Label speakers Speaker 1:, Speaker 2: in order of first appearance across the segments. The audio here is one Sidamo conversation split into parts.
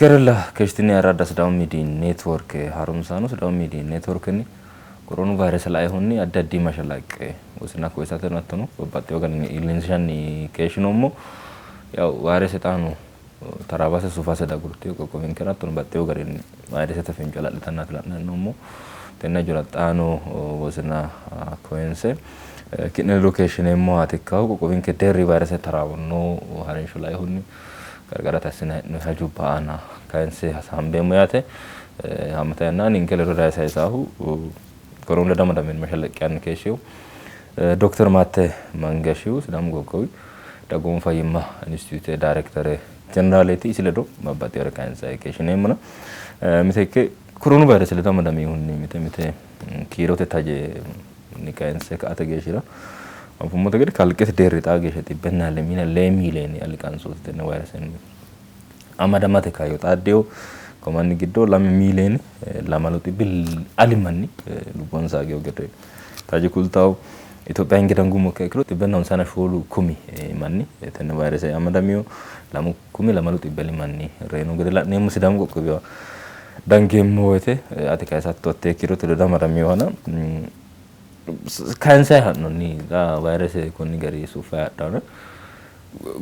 Speaker 1: Kerella keeshshitini Arraadda Sidaamu Miidiyi Neetworke harunsaano Sidaamu Miidiyi Neetworkenni koroonu vayrese lainohunni addi addi mashalaqqe wosina koyisateno hattono babbaxxewo garinni iillinshanni keeshshinoommo. Yawu vayrese xaano taraawase sufase dagurtino qoqqowinkera hattono baxxewo garinni vayresete finco hala'litannaati la'nanni hee'noommo. Tenne hajora xaano wosina koyinse ki'ne ledo keeshshineemmohaati ikkahu qoqqowinke deerri vayrese taraawo noo harinsho lainohunni gargarate assinanni hee'noonni hajubba aana kayinse hasaambeemmo yaate. Haammata yanna ninke ledo daye sayisaahu koroonu ledo amadamino mashalaqqe keeshshihu Dokter Maatte Mangashihu Sidaamu qoqqowi dagoomu fayyimma instituute daayirekitere jeneraaleeti. Isi ledo babbaxxinore kayinse keeshshineemmona. Miteekke koroonu vayrese ledo amadaminohunni mite mite kiirote taje kayinse ka''ate geeshshira anfummote gede kalqete deerri xaa geeshsha xibbenna lemiina lee miiliyoone ali qansooti tenne vayresenni amadamate kaayyo xaaddino. Ko manni giddo 2 miiliyoone 2 xibbi ali manni lubbonsa agewo gede taje kultawo. Itophiya hinge dangummo ikkiro 154,000 manni tenne vayrese amadamino, 2,002 xibbi ali manni reyino gede la'neemmo. Sidaamu qoqqowiwa dangeemmo woyte ati kayisatto hattee kiirote ledo amadaminohana kayinsayi ha'noonni xa vayrese konni gari suffayi hadhawona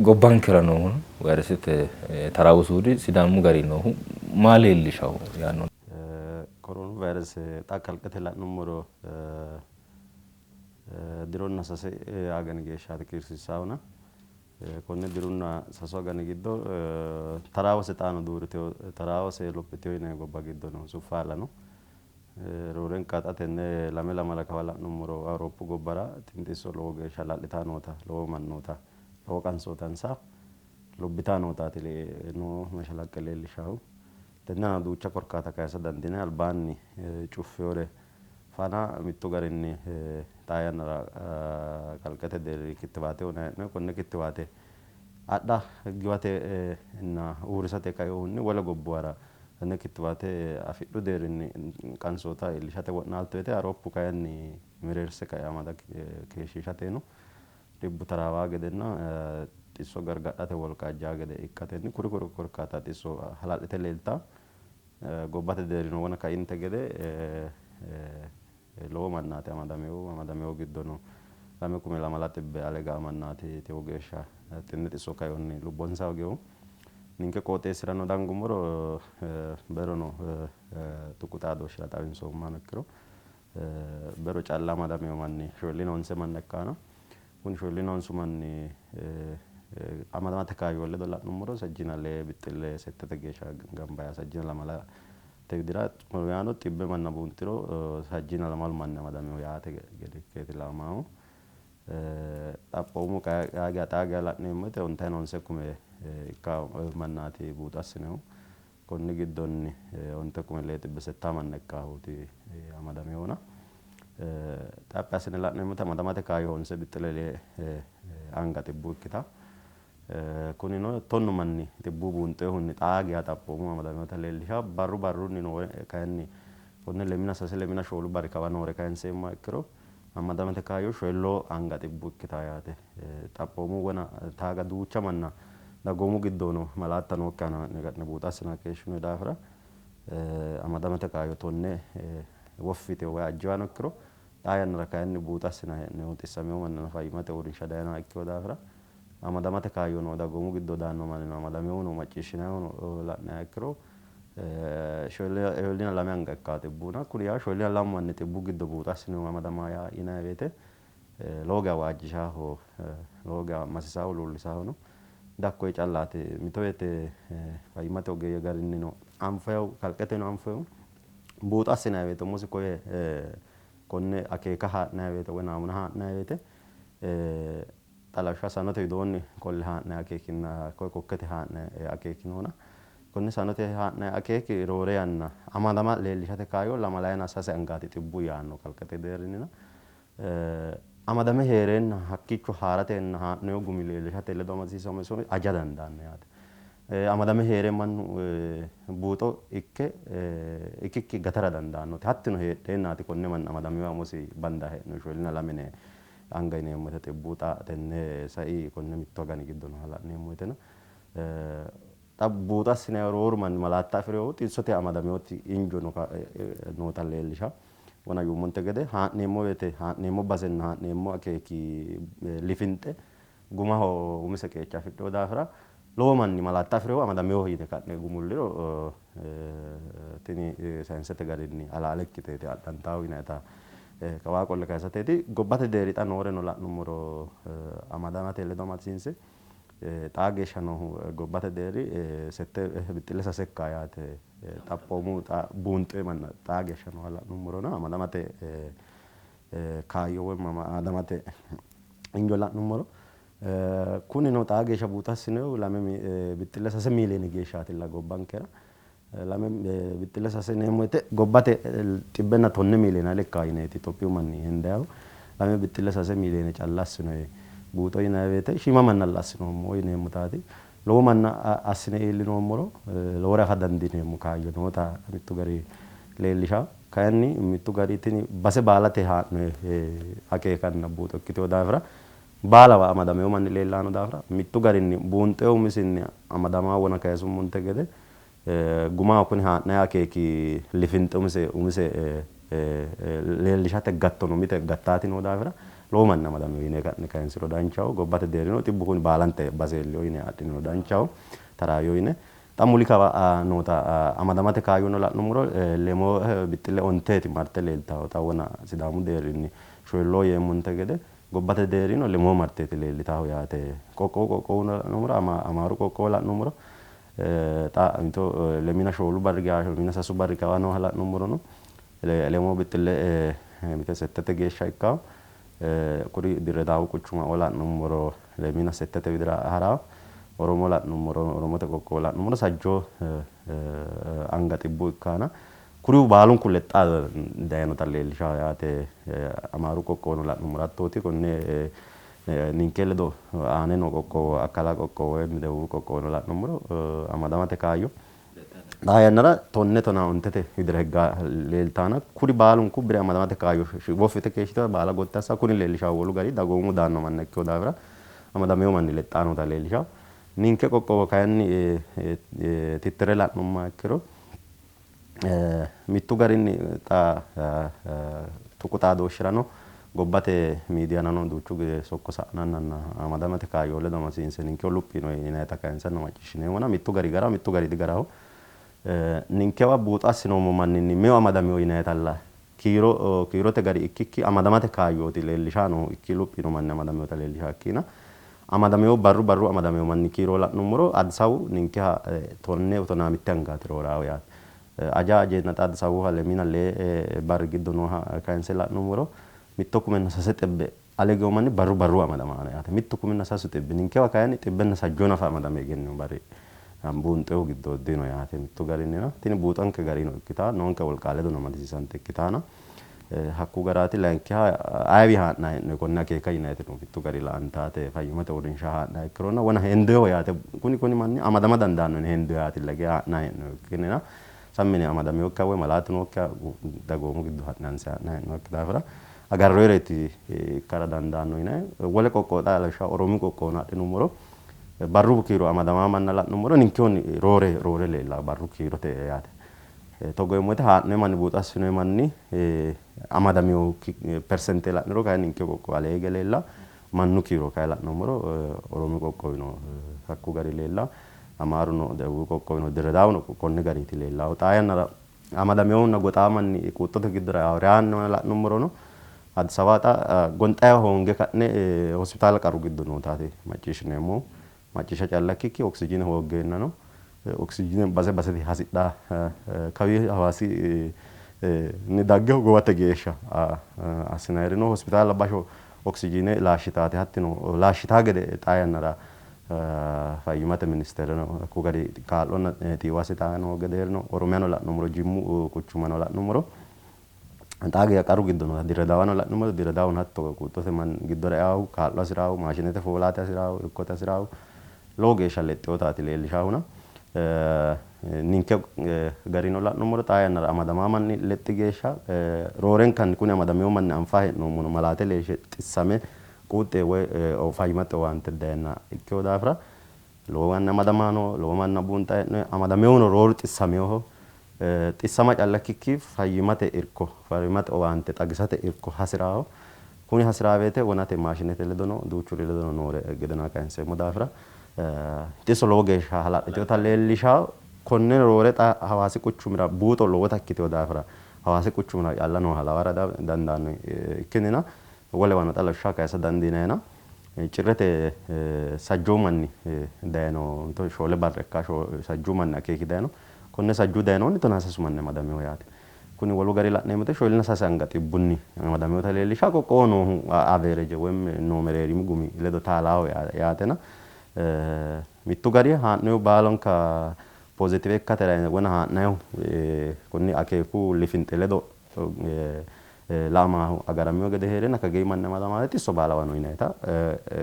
Speaker 1: gobbankera noohu vayresete taraawo suudi Sidaamu gari noohu maa leellishawo yaanno?
Speaker 2: Koroonu vayrese xa kalqete la'nummoro dironna 3 agani geeshshaati kiirsiissaahuna. Konne dirunna 3 agani giddo taraawose xaano duuriteo taraawose lophiteo yinanni gobba giddo no suffaala no. Roorenka xa tenne 2 lamala kawa la'nummoro Awuroppu gobbara xinxisso lowo geeshsha hala'litaa noota lowo mannoota lowo qansootansa lobbitaa nootaati noo mashalaqqe leellishahu. Tenne aana duucha korkaata kayisa dandiinanni. Albaanni cuffeore fana mittu garinni xaa yannara kalqete deerri kittiwaate uyinanni hee'noonni. Konne kittiwaate adha giwate uurrisate kainohunni wole gobbuwara tenne kittiwaate afidhu deerrinni qansoota iillishate wo'naaltu woyte Awuroppu kayinni mereerse kae amada keeshshiishateno dhibbu taraawaa gedenna xisso gargadhate wolqa ajjaa gede ikkatenni kuri kuri korkaata xisso hala'lite leelta gobbate deerrino wona kainte gede lowo mannaati amadaminohu. Amadaminohu giddono 2,002 xibbe ale gaa mannaati tewo geeshsha tenne xisso kainohunni lubbonsa hooginohu. Ninke qooxeessirano dangummoro berono tuqu xaadooshshira xawinsoommohano ikkiro bero calla amadamino manni 49 manna ikkaano. Kuni 49 manni amadamate kaayyo ledo la'nummoro sajjina lee bixxille settete geeshsha gamba yaa sajjina lamala widira yaano 100 manna buunxiro 32 manni amadamino yaate gede ikkeeti laamaahu. Xaphoomu xaa geya la'neemmo woyte 99 kume ikka mannaati buuxo assinehu. Konni giddonni 9,800 manna ikkahuuti amadaminohuna. Xaphi assine la'neemmo woyte amadamate kaayyo honse bixxile lee anga xibbuu ikkita. Kunino 90 manni xibbuu buunxeehunni xaa geya xaphoomu amadaminota leellisha. Barru barrunni noore kayinni konne lemina sase lemina shoolu barri kawa noore kayinseemmoha ikkiro amadamate kaayyo shoyilloo anga xibbuu ikkita yaate. Xaphoomu wona taaga duucha manna dagoomu giddono malaatta nookkiha ha'ne buuxa assinanni keeshshinoonni daafira amadamate kaayyo 10 woffi yiteyo woyi ajjiwano ikkiro xaa yannara kayinni buuxa assinanni hee'noonni xissamino mannano fayyimmate uurrinsha dayinoha ikkino daafira amadamate kaayyo no dagoomu giddo daanno mannino amadaminohuno macciishshinannihuno la'niha ikkiro 42 anga ikkawo xibbuuna. Kuni yaa 42 manni xibbu giddo buuxa assinohu amadama yaa yinanni woyte lowo geya waajjishaho, lowo geya masisaho, huluullisahono dakkoye callaati. Mito woyte fayyimmate ogeeyye garinnino anfayihu kalqeteno anfayihu buuxo assinanni woyte umosi koye konne akeeka haa'nanni woyte woyi naamuna haa'nanni woyte xa lawishshaho sanote widoonni qolle haa'nanni akeekinna koye kokkete haa'nanni akeeki noona. Konne sanote haa'nanni akeeki roore yanna amadama leellishate kaayyo lamalayina sase angaati xibbu yaanno kalqete deerrinnina. Amadame hee'reenna hakkiicho haaratenna haa'noyi gumi leellishate ledo amadisiisame aja dandaanno yaate. Amadame hee're mannu buuxo ikke ikkikki gatara dandaannote. Hattino heedheennaati konne manna amadaminoha umosi banda hee'noyi 42 anga yineemmo woyte xibbuu xa tenne sai konne mittu agani giddo nooha la'neemmo woyteno. Xa buuxo assinanni rooru manni malaatta afi'rinohu xissote amadamewoti injo noota leellisha. Wona yuummonte gede haa'neemmo woyte haa'neemmo basenna haa'neemmo akeeki lifinxe gumaho umise qeecha afidhino daafira lowo manni malaatta afi'rinohu amadaminoho yine ka'ne gumulliro tini sayinsete garinni halaale ikkiteeti adhantahu yinannita kawaa qolle kayisateeti. Gobbate deerri xa nooreno la'nummoro amadamate ledo amadisiinse xaa geeshsha noohu gobbate deerri sette bixxille sase ikka yaate. Xaphoomu xa buunxoyi manna xaa geeshsha nooha la'nummorona amadamate kaayyo woy amadamate injo la'nummoro kunino xaa geeshsha buuxo assinoyihu lame bixxille sase miiliyoone geeshshaatilla gobbankera. Lame bixxille sase yineemmo woyte gobbate 10 miiliyoone ale ikkawo yineeti Itophiyu manni hendayihu. Lame bixxille sase miiliyoone calla assinoyi buuxo yinayi woyte shiima mannalla assinoommo yineemmotaati. Lowo manna assine iillinoommoro lowore afa dandiineemmo kaayyo noota mittu gari leellisha. Kayinni mittu gari tini base baalate haa'noyi akeekanna buuxo ikkiteyo daafira baalawa amadameo manni leellano daafira mittu garinni buunxeyo umisinni amadama wona kayisummonte gede gumaho kuni haa'nayi akeeki lifinxe umise umise leellishate gattono mite gattaati noo daafira lowo manni amadamino yine ka'ne kayinsiro danchaho. Gobbate deerrino xibbu kuni baalante base iilleyo yine adhiniro danchaho taraawiyo yine. Xa muli kawa noota amadamate kaayyono la'nummoro lemoo bixxille onteeti marte leeltawo xa wona Sidaamu deerrinni shoyilloo yeemmonte gede gobbate deerrino lemoo marteeti leellitawo yaate. Qoqqowu qoqqowuno la'nummoro Amaaru qoqqowo la'nummoro xa mito lemina shoolu barri geeshsha lemina sasu barri kawa nooha la'nummorono lemoo bixxille mite settete geeshsha ikkawo. Kuri Dirredaawu quchuma la'nummoro lemina settete widira harawo. Oromo la'nummoro Oromote qoqqowo la'nummoro sajjo anga xibbu ikkaana kuriu baalunku lexxa dayinota leellishawo yaate. Amaaru qoqqowono la'nummoro hattooti. Konne ninke ledo aane noo qoqqowo Akkala qoqqowo woy Debuubi qoqqowono la'nummoro amadamate kaayyo xaa yannara tonne tonaa ontete widira higga leeltaana kuri baalunku bire amadamate kaayyo woffite keeshshite baala gotti assa kuni leellishawo wolu gari dagoomu daanno manna ikkeyo daafira amadameo manni lexxa noota leellishawo. Ninke qoqqowo kayinni tittire la'nummoha ikkiro mittu garinni xa tuqu xaadooshshirano gobbate miidiyanano duuchu gede sokko sa'nannanna amadamate kaayyo ledo amadisiinse ninkeho luphi yino yinayita kayinsanna macciishshineemmona mittu gari garaho mittu gari digaraho. Ninkewa buuxo assinoommo manninni meu amadamino yinayitalla kiiro kiirote gari ikkikki amadamate kaayyooti leellishaa noohu ikki luphi yino manni amadamewota leellishaa ikkina amadameo barru barru amadameo manni kiiro la'nummoro Addis Ababu ninkeha tonne tonaa mitte angaati rooraawo yaate. Aja ajeenna xa Addis Ababuha lemina lee barri giddo nooha kayinse la'nummoro mitto kumenna sase xibbe ale geyo manni barru barru amadamaano yaate. Mittu kuminna sasu xibbi ninkewa kayinni xibbenna sajjo nafa amadame egennino barri buunxehu giddo dino yaate. Mittu garinnino tini buuxanke garino ikkita noonke wolqa ledono amadisiisante ikkitaana hakku garaati. Layinkiha ayewi haa'nayi hee'noyi konne akeeka yinayiti no mittu gari la'antaate fayyimate uurrinsha haa'nayi ikkirona wona hendoyeho yaate. Kuni kuni manni amadama dandaanno yine hendoye yaatilla ge haa'nayi hee'noyi ikkinnina sammine amadamewokkiha woy malaatu nookkiha dagoomu giddo ha'ne hanse haa'nayi hee'noyikki daafira agarroyireeti ikkara dandaanno yinayi. Wole qoqqowo xa lawishshaho Oromiyu qoqqowono adhinummoro barru kiiro amadama manna la'nummoro ninkehunni roore roore leellawo barru kiirote yaate. Togo yeemmo woyte haa'noyi manni buuxo assinoyi manni amadamino persente la'niro kayinni ninke qoqqowo alee hige leellawo. Mannu kiiro kayi la'nummoro Oromiyu qoqqowino hakku gari leellawo. Amaaruno Debuubi qoqqowino Dirredaawuno konni gariiti leellawo. Xaa yannara amadamewonna goxaa manni quuxxote giddora reyaanno la'nummorono Addis Ababa xa gonxayiwa hoonge ka'ne hospitaale qaru giddo nootaati macciishshineemmohu. Macciishsha calla ikkikki oksijine hooggeennano oksijine base basete hasidha kawi Hawaasi ni dagge hogowate geeshsha assinayirino hospitaale basho oksijine laashshitaati hattino laashshitaa gede xaa yannara fayyimate ministereno hakku gari kaa'lonna xiiwo assitaa noo gedeerino. Oromiyano la'nummoro Jimmu quchumano la'nummoro xaa geeshsha qaru giddo noota Dirredaawano la'nummoro Dirredaawuno hatto quuxxote manni giddora eahu kaa'lo hasiraahu maashinete foolaate hasiraahu irkote hasiraahu lowo geeshsha lexxeyotaati leellishaahuna. Ninke garino la'nummoro xaa yannara amadama manni lexxi geeshsha roorenkanni kuni amadameo manni anfaa hee'noommono malaate leellishe xissame quuxxe woy fayyimate owaante dayenna ikkeyo daafira Lowo manni amadama no, lowo manna buunxanni hee'noonni. Amadaminohuno rooru xissaminoho. Xissama calla ikkikki fayyimmate irko, fayyimmate owaante xagisate irko hasiraaho. Kuni hasiraa woyte wonate maashinete ledono duuchuri ledono noore gedena kayinseemmo daafira xisso lowo geeshsha hala'litinota leellishawo. Konne roore xa Hawaasi quchumira buuxo lowota ikkitino daafira Hawaasi quchumira calla nooha lawara dandaanno ikkinnina wolewano xa lawishsha kayisa dandiinayina Cirrete sajjoo manni dayino, mito 4 barra ikka sajjuu manni akeeki dayino. Konne sajjuu dayinohunni 13 manni amadamino yaate. Kuni wolu gari la'neemmo woyte 43 anga xibbunni amadaminoта leellisha. Qoqqowo noohu average woyim noo mereerimu gumi ledo taalaho yaatena mittu gari haa'noyihu baalanka positive ikkate wona haa'nayihu konni akeeku lifinxe ledo la'amaahu agaramino gede hee'reenna kageyi manni amadamaate xisso baalawa no yinayita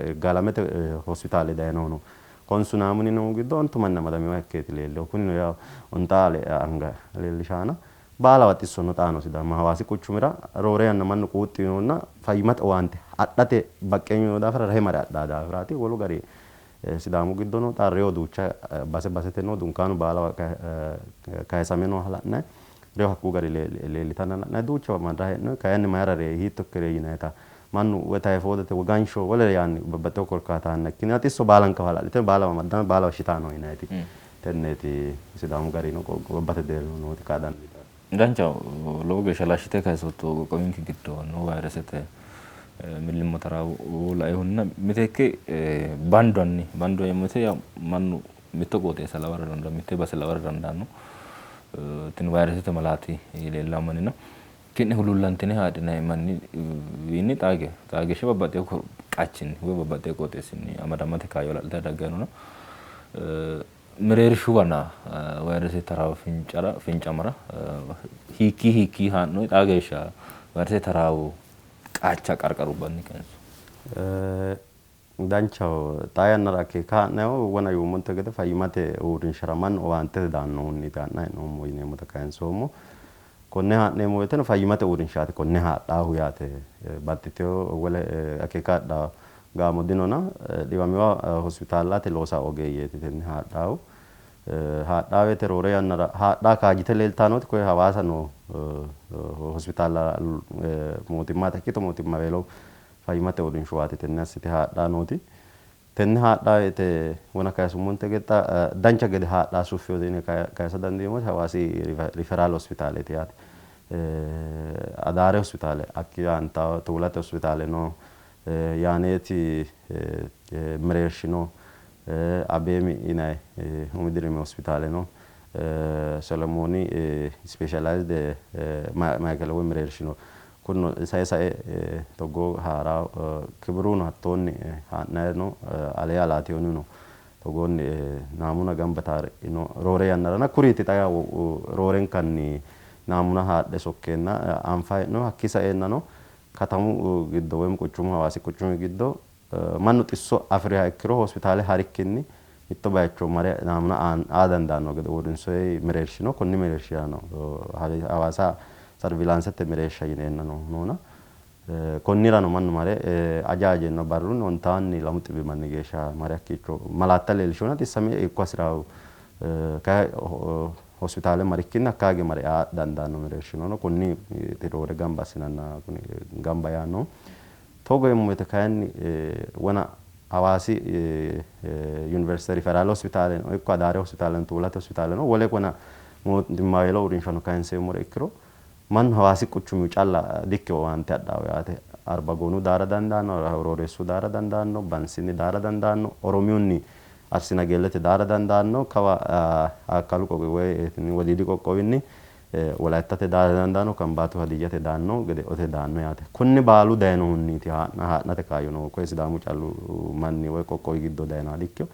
Speaker 2: Irgaalamete hospitaale dayinohuno Konsu naamuni noo giddo 9 manni amadaminoha ikkeeti leellinohu. Kunino yaw ontaa ale anga leellishaana baalawa xisso no xaano Sidaama Hawaasi quchumira roore yanna mannu quuxxi yinohunna fayyimmate owaante adhate baqqeenyu noo daafira rahe mare adhaa daafiraati. Wolu gari Sidaamu giddono xa reyo duucha base basete no dunkaanu baalawa kayisame nooha la'nanni reyo hakkuu gari leellitanna la'nanni duuchawa marra hee'noonni. Kayinni mayira reyi hiitto ikke reyi yinayita mannu woy tayfoodete woy gansho wolere yaanni babbaxxino korkaataanna ikkinnina xisso baalankawa hala'lite baalawa amaddanno baalawa shitanno yinayiti tenneeti Sidaamu garino gobbate deerrino nooti kaa dandiitanno.
Speaker 1: Danchaho, lowo geeshsha laashshite kayisootto qoqqowinke giddo noo vayiresete millimmo taraawo lainohunna miteekke bandoonni bando yeemmo woyte mannu mitto qooxeessa lawara dandaanno, mitte base lawara dandaanno. Tini vayiresete malaati leellanno mannina ki'ne huluullantine haadhinanni manni wiinni xaa geeshsha babbaxxino qachinni woy babbaxxino qooxeessinni amadamate kaayyo hala'lite dagganni noona mereershuwana vayiresete taraawo fincara fincamara hiikkii hiikkii haa'noyi xaa geeshsha vayiresete taraawo qacha qarqarubbanni kayinso?
Speaker 2: Danchaho, xaa yannara akeeka haa'nayihu wona yuummonte gede fayyimmate uurrinshara mannu owaantete daannohunniiti haa'nayi hee'noommo yineemmota kayinsoommo. Konne haa'neemmo woyteno fayyimmate uurrinshaati konne haadhaahu yaate. Baxxiteyo wole akeeka haadhaa gaamo dinona dhiwamiwa hospitaallate loosa ogeeyyeeti tenne haadhaahu. Haadhaa woyte roore yannara haadhaa kaajjite leeltanoti koye Hawaasa noo hospitaalla mootimmate ikkito mootimmaweelo fayyimmate uurrinshuwaati tenne assite haadhaa nooti. Tenne haadhaa woyte wona kayisummonte gede dancha gede haadhaa suffiyote yine kayisa dandiineemmoti Hawaasi riferaal hospitaaleeti yaate. Adaare hospitaale hakki aantawo Tuulate hospitaale no, Yaaneeti mereershi no, Abeemi yinayi umi dirimi hospitaale no, Solomooni specialized maayikelawe mereershi no. Kunino sae sae togoo haara Kibiruno hattoonni haa'nayi no, Aleya Alaatiyoonuno togoonni naamuna gamba taare no roore yannarana kuriiti xa roorenkanni naamuna haadhe sokkeenna anfa hee'noonni. Hakkii saeennano katamu giddo woyim quchumu Hawaasi quchumi giddo mannu xisso afiriha ikkiro hospitaale harikkinni mitto bayicho mare naamuna aa dandaanno gede uurrinsoyi mereershi no. Konni mereershirano Hawaasa sarvilaansete mereersha yineenna noona konnirano mannu mare aja ajenna barrunni ontaanni lamu xibbi manni geeshsha mare hakkiicho malaatta leellishona xissame ikko hasiraahu kayi hospitaale marikkinni hakka hige mare aa dandaanno mereershi noona konni roore gamba assinanna kuni gamba yaanno. Togo yeemmo woyte kayinni wona Hawaasi University Referral Hospitaale no ikko Adaare Hospitaale no Tuulate Hospitaale no wole wona mootimmaweelo uurrinshano kayinseemmore ikkiro mannu Hawaasi quchumi calla dikke owaante adhaawo yaate. Arbagoonu daara dandaanno, Rooreessu daara dandaanno, Bansinni daara dandaanno, Oromiyunni Arsinageellete daara dandaanno, kawa Akkalu qoqqowi woy Wodiidi qoqqowinni Wolayittate daara dandaanno, Kambaatu Hadiyyate daanno, Gede'ote daanno yaate. Kunni baalu dayinohunniiti haa'nate kaayyo noohu. Koye Sidaamu callu manni woy qoqqowi giddo dayinoha dikkino.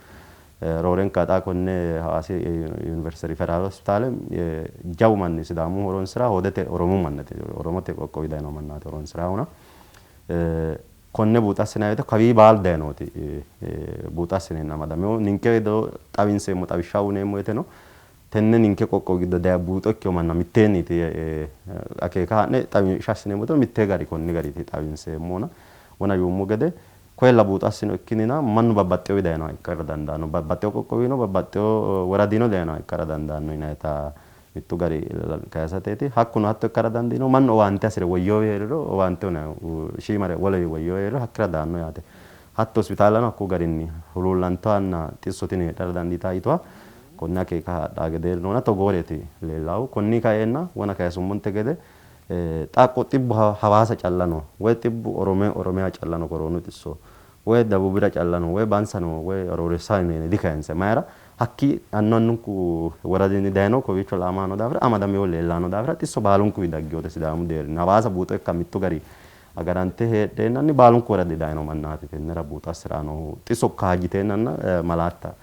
Speaker 2: Roorenka xa konne Hawaasi University Referral Hospitaale jawu manni Sidaamu horonsira hoodete Oromo mannati Oromote qoqqowi dayino mannaati horonsiraahuna. Konne buuxa assinanni woyte kawii baalu dayinooti buuxa assineenna amadamino. Ninke ledo xawinseemmo xawishsha uyineemmo woyteno tenne ninke qoqqowi giddo daye buuxo ikkino manna mitteenniiti akeeka haa'ne xawishsha assineemmo woyteno mittee gari konni gariiti xawinseemmona wona yuummo gede Koyella buuxo assino ikkinnina mannu babbaxxeewi dayinoha ikkara dandaanno. Babbaxxeewo qoqqowino babbaxxeewo woradino dayinoha ikkara dandaanno yinayita mittu gari kayisateeti. Hakkuno hatto ikkara dandiino mannu owaante hasire woyyoowi hee'riro owaante shiimare wolewi woyyoowi hee'riro hakkira daanno yaate. Hatto hospitaalano hakku garinni huluullantohanna xisso tini heedhara dandiitaa yituha konne akeeka haadhaa gedeeri noona togooreeti leellaahu. Konni kaeenna wona kayisummonte gede xa xibbu Hawaasa calla no woy xibbu Oromiyaa calla no koroonu xisso woy Dabubira calla no woy Bansa no woy Arooressa yine dikayinse. Mayira hakki annu annunku woradinni dayino kowiicho laamaano daafira amadamewo leellaano daafira xisso baalunkuwi daggiyote Sidaamu deerrinni Hawaasa buuxo ikka mittu gari agarante heedheennanni baalunku woradi dayino mannaati tennera buuxo assiraanohu xisso kaajjiteennanna malaatta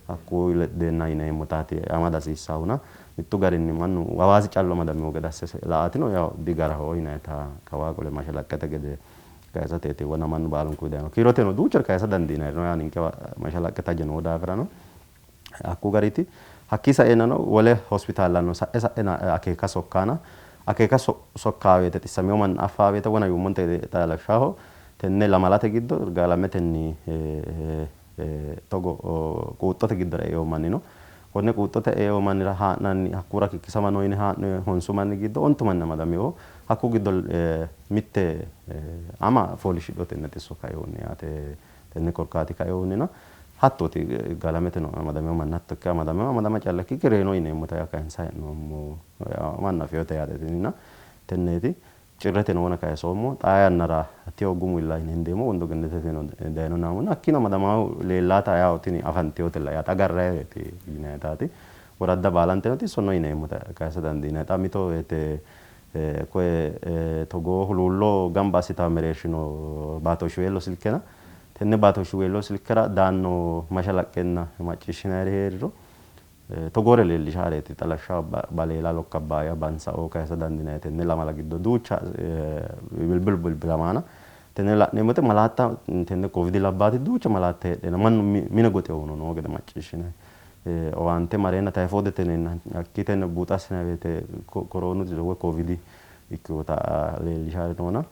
Speaker 2: hakku leddeenna yineemmotaati amada hasiissaahuna mittu garinni mannu Hawaasi callu amadamewo gede asse la"atino yaw digaraho yinayita kawaa qole mashalaqqete gede kayisateeti wona mannu baalunku dayino kiiroteno duuchare kayisa dandiinayiri no yaa ninkewa mashalaqqe taje noo daafirano hakku gariiti. Hakkii saeenano wole hospitaallanno sa'e sa'e akeeka sokkaana akeeka sokkaa woyte xissamewo manna affaa woyte wona yuummonte gede xa lawishshaho tenne lamalate giddo Irgaalametenni togo quuxxote giddora eeo manni no. Konne quuxxote eeo mannira haa'nanni hakkura kikkisama no yine haa'ne honsu manni giddo 9 manni amadamewo. Hakku giddo mitte ama fooliishshidho tenne xisso kaehunni yaate tenne korkaati kaehunnina hattooti Irgaalameteno amadamewo manni hatto ikke amadamewo amadama calla ikkikki reyino yineemmota yaa kayinsa hee'noommo manna afeyote yaate tinina tenneeti. Cirreteno wona kayisoommo xaa yannara tiyo gumu illa yine hendeemmo wondo genneteteno dayino naamuna hakkiino amadamaahu leellaata yawo tini afanteyotella yaate agarrayireeti yinayitaati. Woradda baalanteno xisso no yineemmota kayisa dandiinanni. Xa mito woyte koye togoo huluullo gamba assitawo mereershino baatooshshiweello silkena tenne baatooshshiweello silkera daanno mashalaqqenna macciishshinayiri heeriro togoore leellishaareeti. Xa lawishshaho Baleela Lokka Abbaayya Bansao kayisa dandiinanni tenne lamala giddo duucha bilbilu bilbilamaana tenne la'neemmo woyte malaatta tenne Covid labbaati duucha malaatta heedheenna mannu mine goxewohuno noo gede macciishshinanni. Owaante mareenna tayfoodete yineenna hakkii tenne buuxo assinanni woyte koroonu woy Covid ikkinota leellishaari noona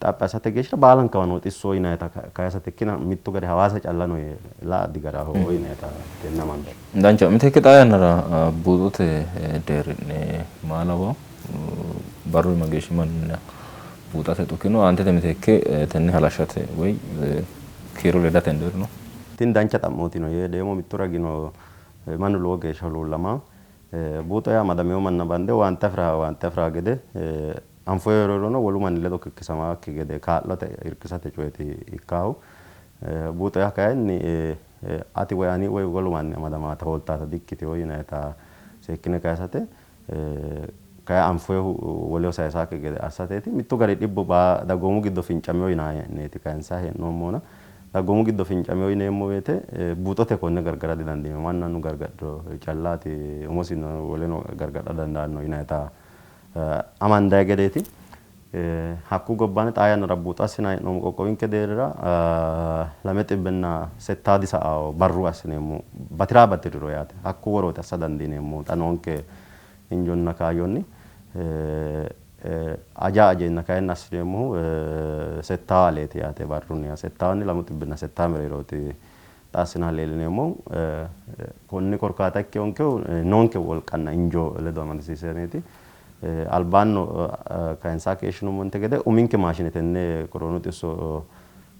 Speaker 2: xaphi assate geeshsha baalankawa noo xisso yinayita kayisate ikkina mittu gari Hawaasa calla no yee la"a digaraho yinayita tenne amande.
Speaker 1: Dancha miteekke xaa yannara buuxote deerri'ne maa lawawo? Barru mageeshshi manna buuxate xukino? Aantete miteekke tenne halashshate woy kiiro ledate hendoyiri no?
Speaker 2: Tini dancha xa'mooti no yee deemo mittu ragino mannu lowo geeshsha huluullamawo. Buuxo yaa amadamewo manna bande owaante afira owaante afira gede anfoyi hee'rirono wolu manni ledo kikkisamakki gede kaa'lote irkisate coyeeti ikkaahu. Buuxo yaa kayinni ati woy ani woy wolu manni amadamaata hooltaata dikkitewo yinayita seekkine kayisate kayi anfoyihu woleho sayisaakki gede assateeti. Mittu gari dhibbu dagoomu giddo fincamewo yinanniiti kayinsayi hee'noommona dagoomu giddo fincamewo yineemmo woyte buuxote konne gargara didandiineemmo. Mannu annu gargadhiro callaati umosino woleno gargadha dandaanno yinayita amandayi gedeeti. Hakku gobbaanni xaa yannara buuxo assinanni hee'noommo qoqqowinke deerrira 270 disa'awo barru assineemmo batiraa batiriro yaate. Hakku worooti assa dandiineemmo xa noonke injonna kaayyonni. Aja ajeenna kayinni assineemmohu 60 aleeti yaate barrunni 60 270 mereerooti xa assinanni leellineemmohu. Konni korkaata ikkeyonkehu noonke wolqanna injo ledo amadisiiseneeti. Albaanno kayinsaa keeshshinummonte gede uminke maashine tenne koroonu xisso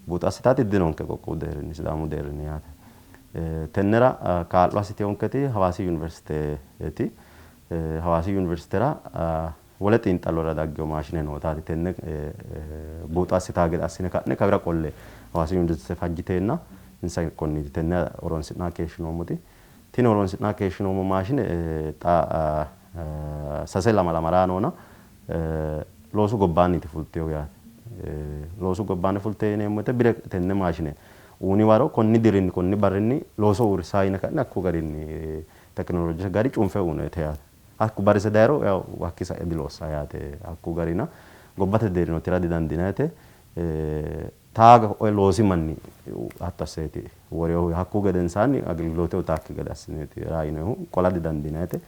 Speaker 2: buuxo assitaati dinonke qoqqowu deerrinni Sidaamu deerrinni yaate. Tennera kaa'lo assiteyonketi Hawaasi Yuniversiteeti. Hawaasi Yuniversitera wole xiinxallora daggewo maashine nootaati tenne buuxo assitaa gede assine ka'ne kawira qolle Hawaasi Yuniversite fajjiteenna insa konniiti tenne horonsi'naa keeshshinoommoti. Tini horonsi'naa keeshshinoommo maashine xa 3 lamala maraa noona loosu gobbaanniiti fulteyo yaate. Loosu gobbaanni fulte yineemmo woyte bire tenne maashine uuni waro konni dirinni konni barrinni looso uurrisaa yine ka'ne hakku garinni teknoloojete gari cunfe uunoyte yaate. Hakku barrise dayiro hakki sa'e diloossaa yaate hakku garina gobbate deerrino tira didandiinayte. Taaga loosi manni hatto asseeti woreehu hakku gedensaanni agelgiloote utaakki gede assineeti raayinohu qola didandiinayte.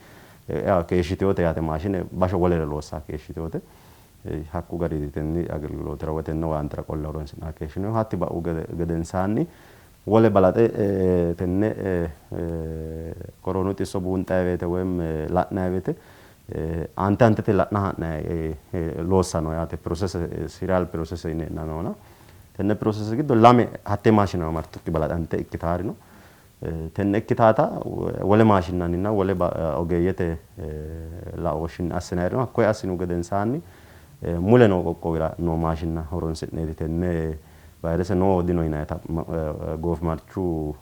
Speaker 2: Keeshshiteyote yaate maashine basho wolere loossaa keeshshiteyote. Hakku garinni tenne agelgilootira woy tenne owaantera qolle horonsi'nanni keeshshinoonni. Hatti ba'u gedensaanni wole balaxe tenne koronu xisso buunxanni woyte woyim la'nanni woyte aante aantete la'na ha'nanni loossa no yaate. Pirosese serial pirosese yineenna noona. Tenne pirosese giddo lame hatte maashinewa martukki balaxante ikkitaari no. Tenne ikkitaata wole maashinnanninna wole ogeeyyete laooshshinni assinayiri no. Hakkoye assinihu gedensaanni mule noo qoqqowira noo maashinna horonsi'neeti tenne vayrese noo dino yinayita goofimarchu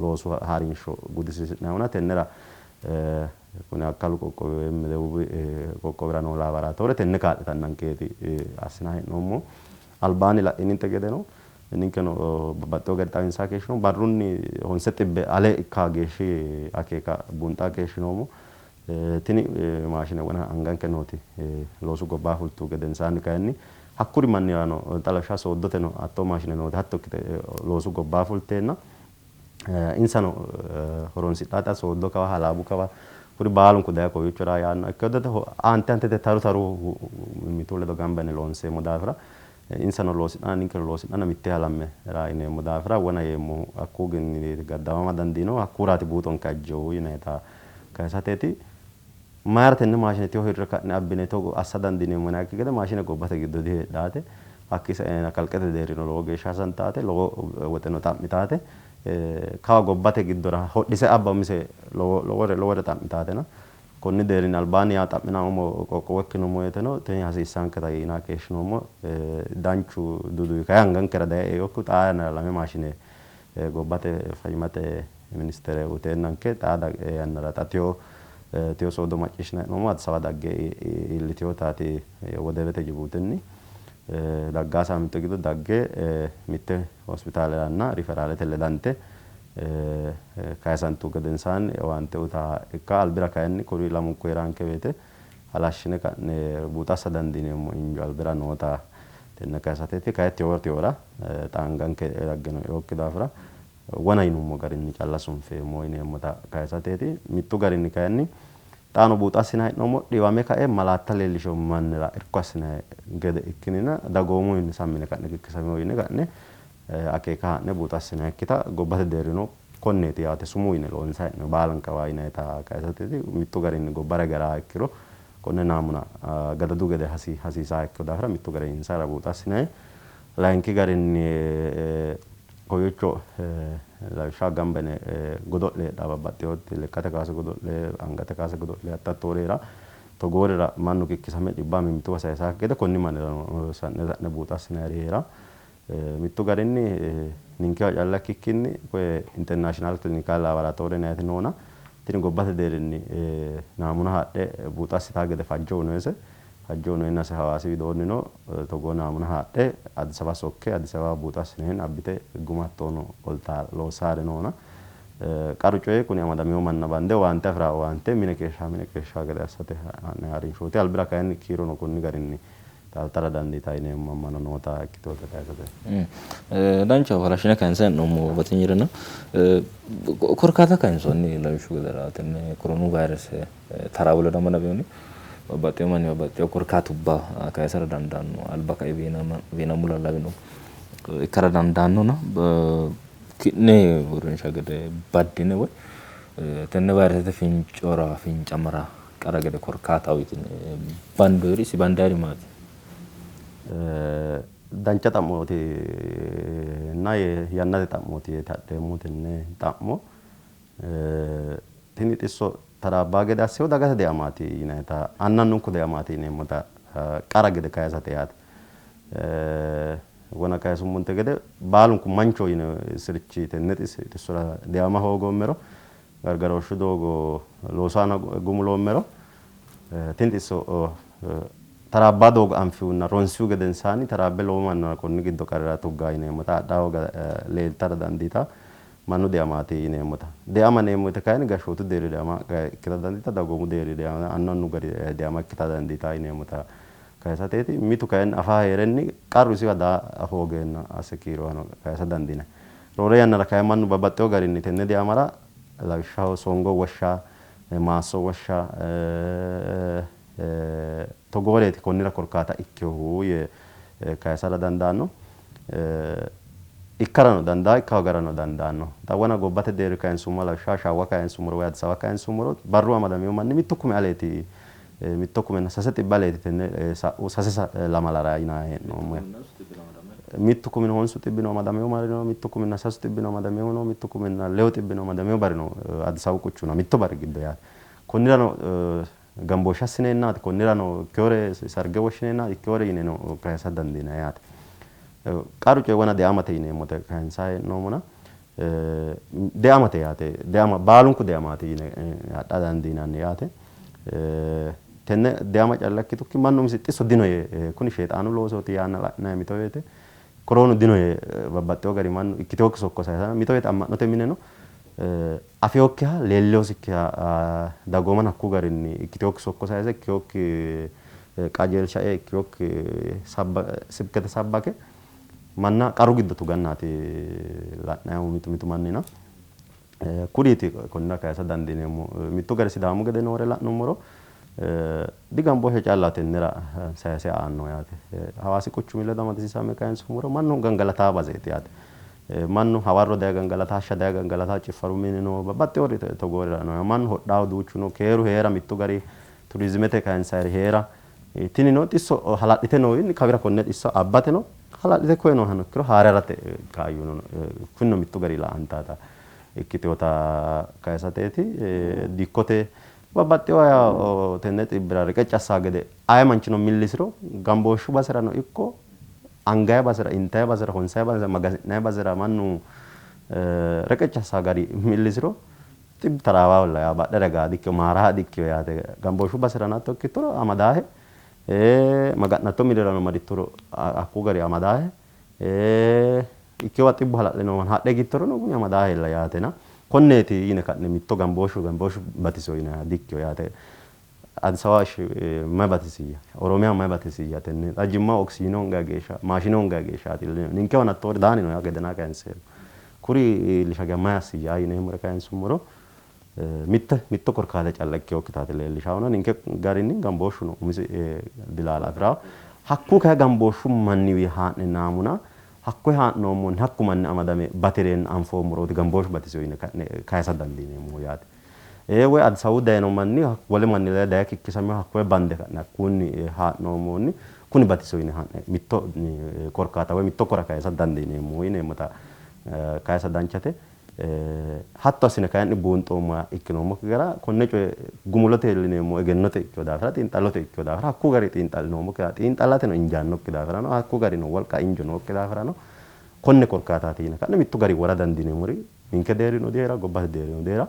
Speaker 2: loosu harinsho gudisiisi'nayihuna tennera kuni akkalu qoqqowi woyim debuubi qoqqowira noo laaboraatoore tenne kaa'litannankeeti assinanni hee'noommo. Albaanni la'ininte gedeno ninkeno babbaxxewo gari xawinsanni keeshshinoommo. Barrunni 900 ale ikka geeshshi akeeka buunxaa keeshshinoommo. Tini maashine wona anganke nooti loosu gobbaa fultu gedensaanni kayinni hakkuri mannirano xa lawishshaho sooddoteno hattoo maashine nooti hatto ikkite loosu gobbaa fulteenna insano horonsidhaa sooddo kawa halaabu kawa kuri baalunku daye kowiichora yaanno ikkado aante aantete taru taru mimmitu ledo gamba yine loonseemmo daafira insano loosidhana ninkeno loosidhana mitte halamme raayineemmo daafira wona yeemmohu hakkuu ginni gaddamama dandiino hakkuraati buuxonke ajjehu yinayita kayisateeti. Mayra tenne maashine tiyo hirre ka'ne abbine togo assa dandiineemmo yinayikki gede maashine gobbate giddo diheedhaate. Hakki saena kalqete deerrino lowo geeshsha hasantaate lowo woxeno xa'mitaate. Kawa gobbate giddora hodhise abba umise lowore lowore xa'mitaatena konni deerrinni albaanni yaa xa'minammo qoqqowo ikkinummo woyteno tini hasiissanketa yinaa keeshshinoommo. Danchu duduwi kayi angankera daye eokku xaa yannara lame maashine gobbate fayyimmate ministere uteennanke xaa yannara xa tiyo tiyo soodo macciishshinanni hee'noommo. Addis Ababa dagge iillitinotaati wodebete Jibuutinni daggaa saaminte giddo dagge mitte hospitaaleranna riferaalete ledante kayisantu gedensaanni owaante uyitaa ikka albira kayinni kuri lamunku heeranke woyte halashshine ka'ne buuxa assa dandiineemmo injo albira noota tenne kayisateeti. Kayi tiyo tiyora xa anganke daggino eokki daafira wona yinummo garinni calla sunfeemmo yineemmota kayisateeti. Mittu garinni kayinni xaano buuxa assinanni hee'noommo. Dhiwame kae malaatta leellishawo mannira irko assinanni gede ikkinina dagoomuwiinni sammine ka'ne kikkisamewo yine ka'ne akeeka haa'ne buuxa assinannikkita gobbate deerrino konneeti yaate sumuu yine loonsanni hee'noonni baalankawa yinayita kayisateeti. Mittu garinni gobbara gara ikkiro konne naamuna gadadu gede hasiisaa ikkino daafira mittu garinni insara buuxa assinanni. Layinki garinni kowiicho lawishshaho gamba yine godo'le heedhaa babbaxxinoti lekkate kaase godo'le, angate kaase godo'le hattoori heeraa. Togoorira mannu kikkisame dhibba mimmituwa sayisaakki gede konni mannirano sa'ne sa'ne buuxa assinayiri heeraa. Mittu garinni ninkewa calla ikkikkinni koye international clinical laboratory yinayiti noona tini gobbate deerrinni naamuna haadhe buuxa assitaa gede fajjo uyinoyise. Fajjo uyinoyennase Hawaasi widoonnino togoo naamuna haadhe Addis Ababa sokke Addis Ababa buuxa assineenna abbite guma hattono qoltaa loossaari noona. Qaru coyi kuni amadamino manna bande owaante afiraa owaante mine keeshshaa gede assate ha'nanni harinshooti. Albira kayinni kiirono konni garinni taaltara dandiitaa yineemmo ammano noota ikkiteyoota kayisate.
Speaker 1: Danchaho halashshine kayinse hee'noommo batinyirena korkaata kayinsoonni lawishshu gedera tenne koronu vayrese taraawo ledo amadaminohunni babbaxxewo manni babbaxxewo korkaatubba kayisara dandaanno. Alba kae wiinamu lallawino ikkara dandaannona ki'ne uurrinsha gede baddine woy tenne vayresete fincora fincamara qara gede korkaataho yitine bandoyiri isi bandayiri maati?
Speaker 2: Dancha xa'mooti na yannate xa'mooti yee adheemmo tenne xa'mo. Tini xisso taraabbaa gede assewo dagate deamaati yinayita annannunku deamaati yineemmota qara gede kayisate yaate. Wona kayisummonte gede baalunku mancho yine sirchi tenne xissora deama hoogoommero gargarooshshu doogo loosu aana gumuloommero tini xisso taraabbaa doogo anfihunna ronsihu gedensaanni taraabbe lowo manna konni giddo qarrira tuggaa yineemmota adha hooga leeltara dandiita mannu deamaati yineemmota. Deama yineemmo woyte kayinni gashshootu deerri deama ikkita dandiita dagoomu deerri deama annu annu gari deama ikkita dandiita yineemmota kayisateeti. Mitu kayinni afa heerenni qarru isiwa daa hoogeenna asse kiirono kayisa dandiinanni. Roore yannara kayi mannu babbaxxewo garinni tenne deamara lawishshaho songo woshsha, maasso woshsha, Togooreeti konnira korkaata ikkinohu yee kayisara dandaanno. Ikkarano dandaa ikka hoogarano dandaanno. Xawana gobbate deerri kayinsummo lawishshaho Shawwa kayinsummoro woyi Addis Ababa kayinsummoro barru amadamino manni 1,000 aleeti, 1300 aleeti tenne sa'u sase lamalara yinanni hee'noommo. 1900 amadamino barri no, 1300 amadamino no, 1600 amadamino barri no Addis Ababu quchuma mitto barri giddo yaate. Konnirano gambooshshe assineennaati, konnirano ikkinore sarge woshshineennaati, ikkinore yineno kayisa dandiinanni yaate. Qaru coyi wona deamate yineemmote kayinsayi hee'noommona deamate yaate, deama baalunku deamaati yine adha dandiinanni yaate. Tenne deama calla ikkitukki mannu umisi xisso dino yee kuni sheexaanu loosooti yaanna la'nanni mito woyte koroonu dino yee babbaxxewo gari mannu ikkitinokki sokko sayisanna mito woyte amma'note mineno afeokkiha leelleosikkiha dagoomano hakku garinni ikkitinokki sokko sayise ikkinokki qajeelsha ee ikkinokki sibkete sabbake manna qarru giddo tugannaati la'nannihu mitu mitu mannina. Kuriiti konnira kayisa dandiineemmo. Mittu gari Sidaamu gede noore la'nummoro digambooshshe calla tennera sayise aanno yaate. Hawaasi quchumi ledo amadisiisame kayinsummoro mannu gangalataa baseeti yaate. Mannu hawarro daye gangalata, hashsha daye gangalata, ciffaru mini no, babbaxxewori togoorira no. Mannu hodhaahu duuchu no, keeru heera mittu gari turizimete kayinsayiri heera. Tinino xisso hala'lite noowiinni kawira konne xisso abbateno hala'lite koye noohano ikkiro haare harate kaayyuno kunino mittu gari la''antaata ikkiteyoota kayisateeti. Dikkote babbaxxewo tenne xibbira reqecci assaa gede aye manchino millisiro gambooshshu baserano ikko angayi basera, intayi basera, honsayi basera, magasi'nayi basera mannu reqecci assaa gari millisiro xibbu taraawaholla yaa badhera higaa dikkiyo, maaraha dikkiyo yaate. Gambooshshu baserano hatto ikkittoro amadaahe, maga'natto minirano marittoro hakku gari amadaahe, ikkeyowa xibbu hala'le noowa hadhe higittorono kuni amadaahella yaatena konneeti yine ka'ne mitto gambooshshu gambooshshu batiso yinanniha dikkiyo yaate. Addis Ababa mayi batisiyya? Oromiya mayi batisiyya? Tenne xa Jimma oksijiine hongayi geeshsha maashine hongayi geeshshaati ninkewa hattoori daanni no yaa gedenaa kayinseemmo. Kuri iillisha geya mayi assiyya yineemmore kayinsummoro mitte mitto korkaata calla ikkinokkitaati leellishahuna ninke garinni gambooshshu no umisi dilaala afi'rawo. Hakku kayi gambooshshu manniwi haa'ne naamuna hakkoye haa'noommonni hakku manni amadame batireenna anfoommorooti gambooshshu batisiyo yine ka'ne kayisa dandiineemmohu yaate. Woyi Addis Ababu dayino manni wole manni ledo daye kikkisaminoha hakkoye bande ka'ne hakkunni haa'noommohunni kuni batisiyo yine haa'ne mitto korkaata woyi mitto kora kayisa dandiineemmo yineemmota kayisa danchate. Hatto assine kayinni buunxoommoha ikkinoommokki gara konne coye gumulote iillineemmo egennote ikkino daafira xiinxallote ikkino daafira hakku gari xiinxallinoommokki xiinxallateno injaannokki daafirano hakku garino wolqa injo nookki daafirano konne korkaataati yine ka'ne mittu gari wora dandiineemmori ninke deerrino diheera gobbate deerrino diheera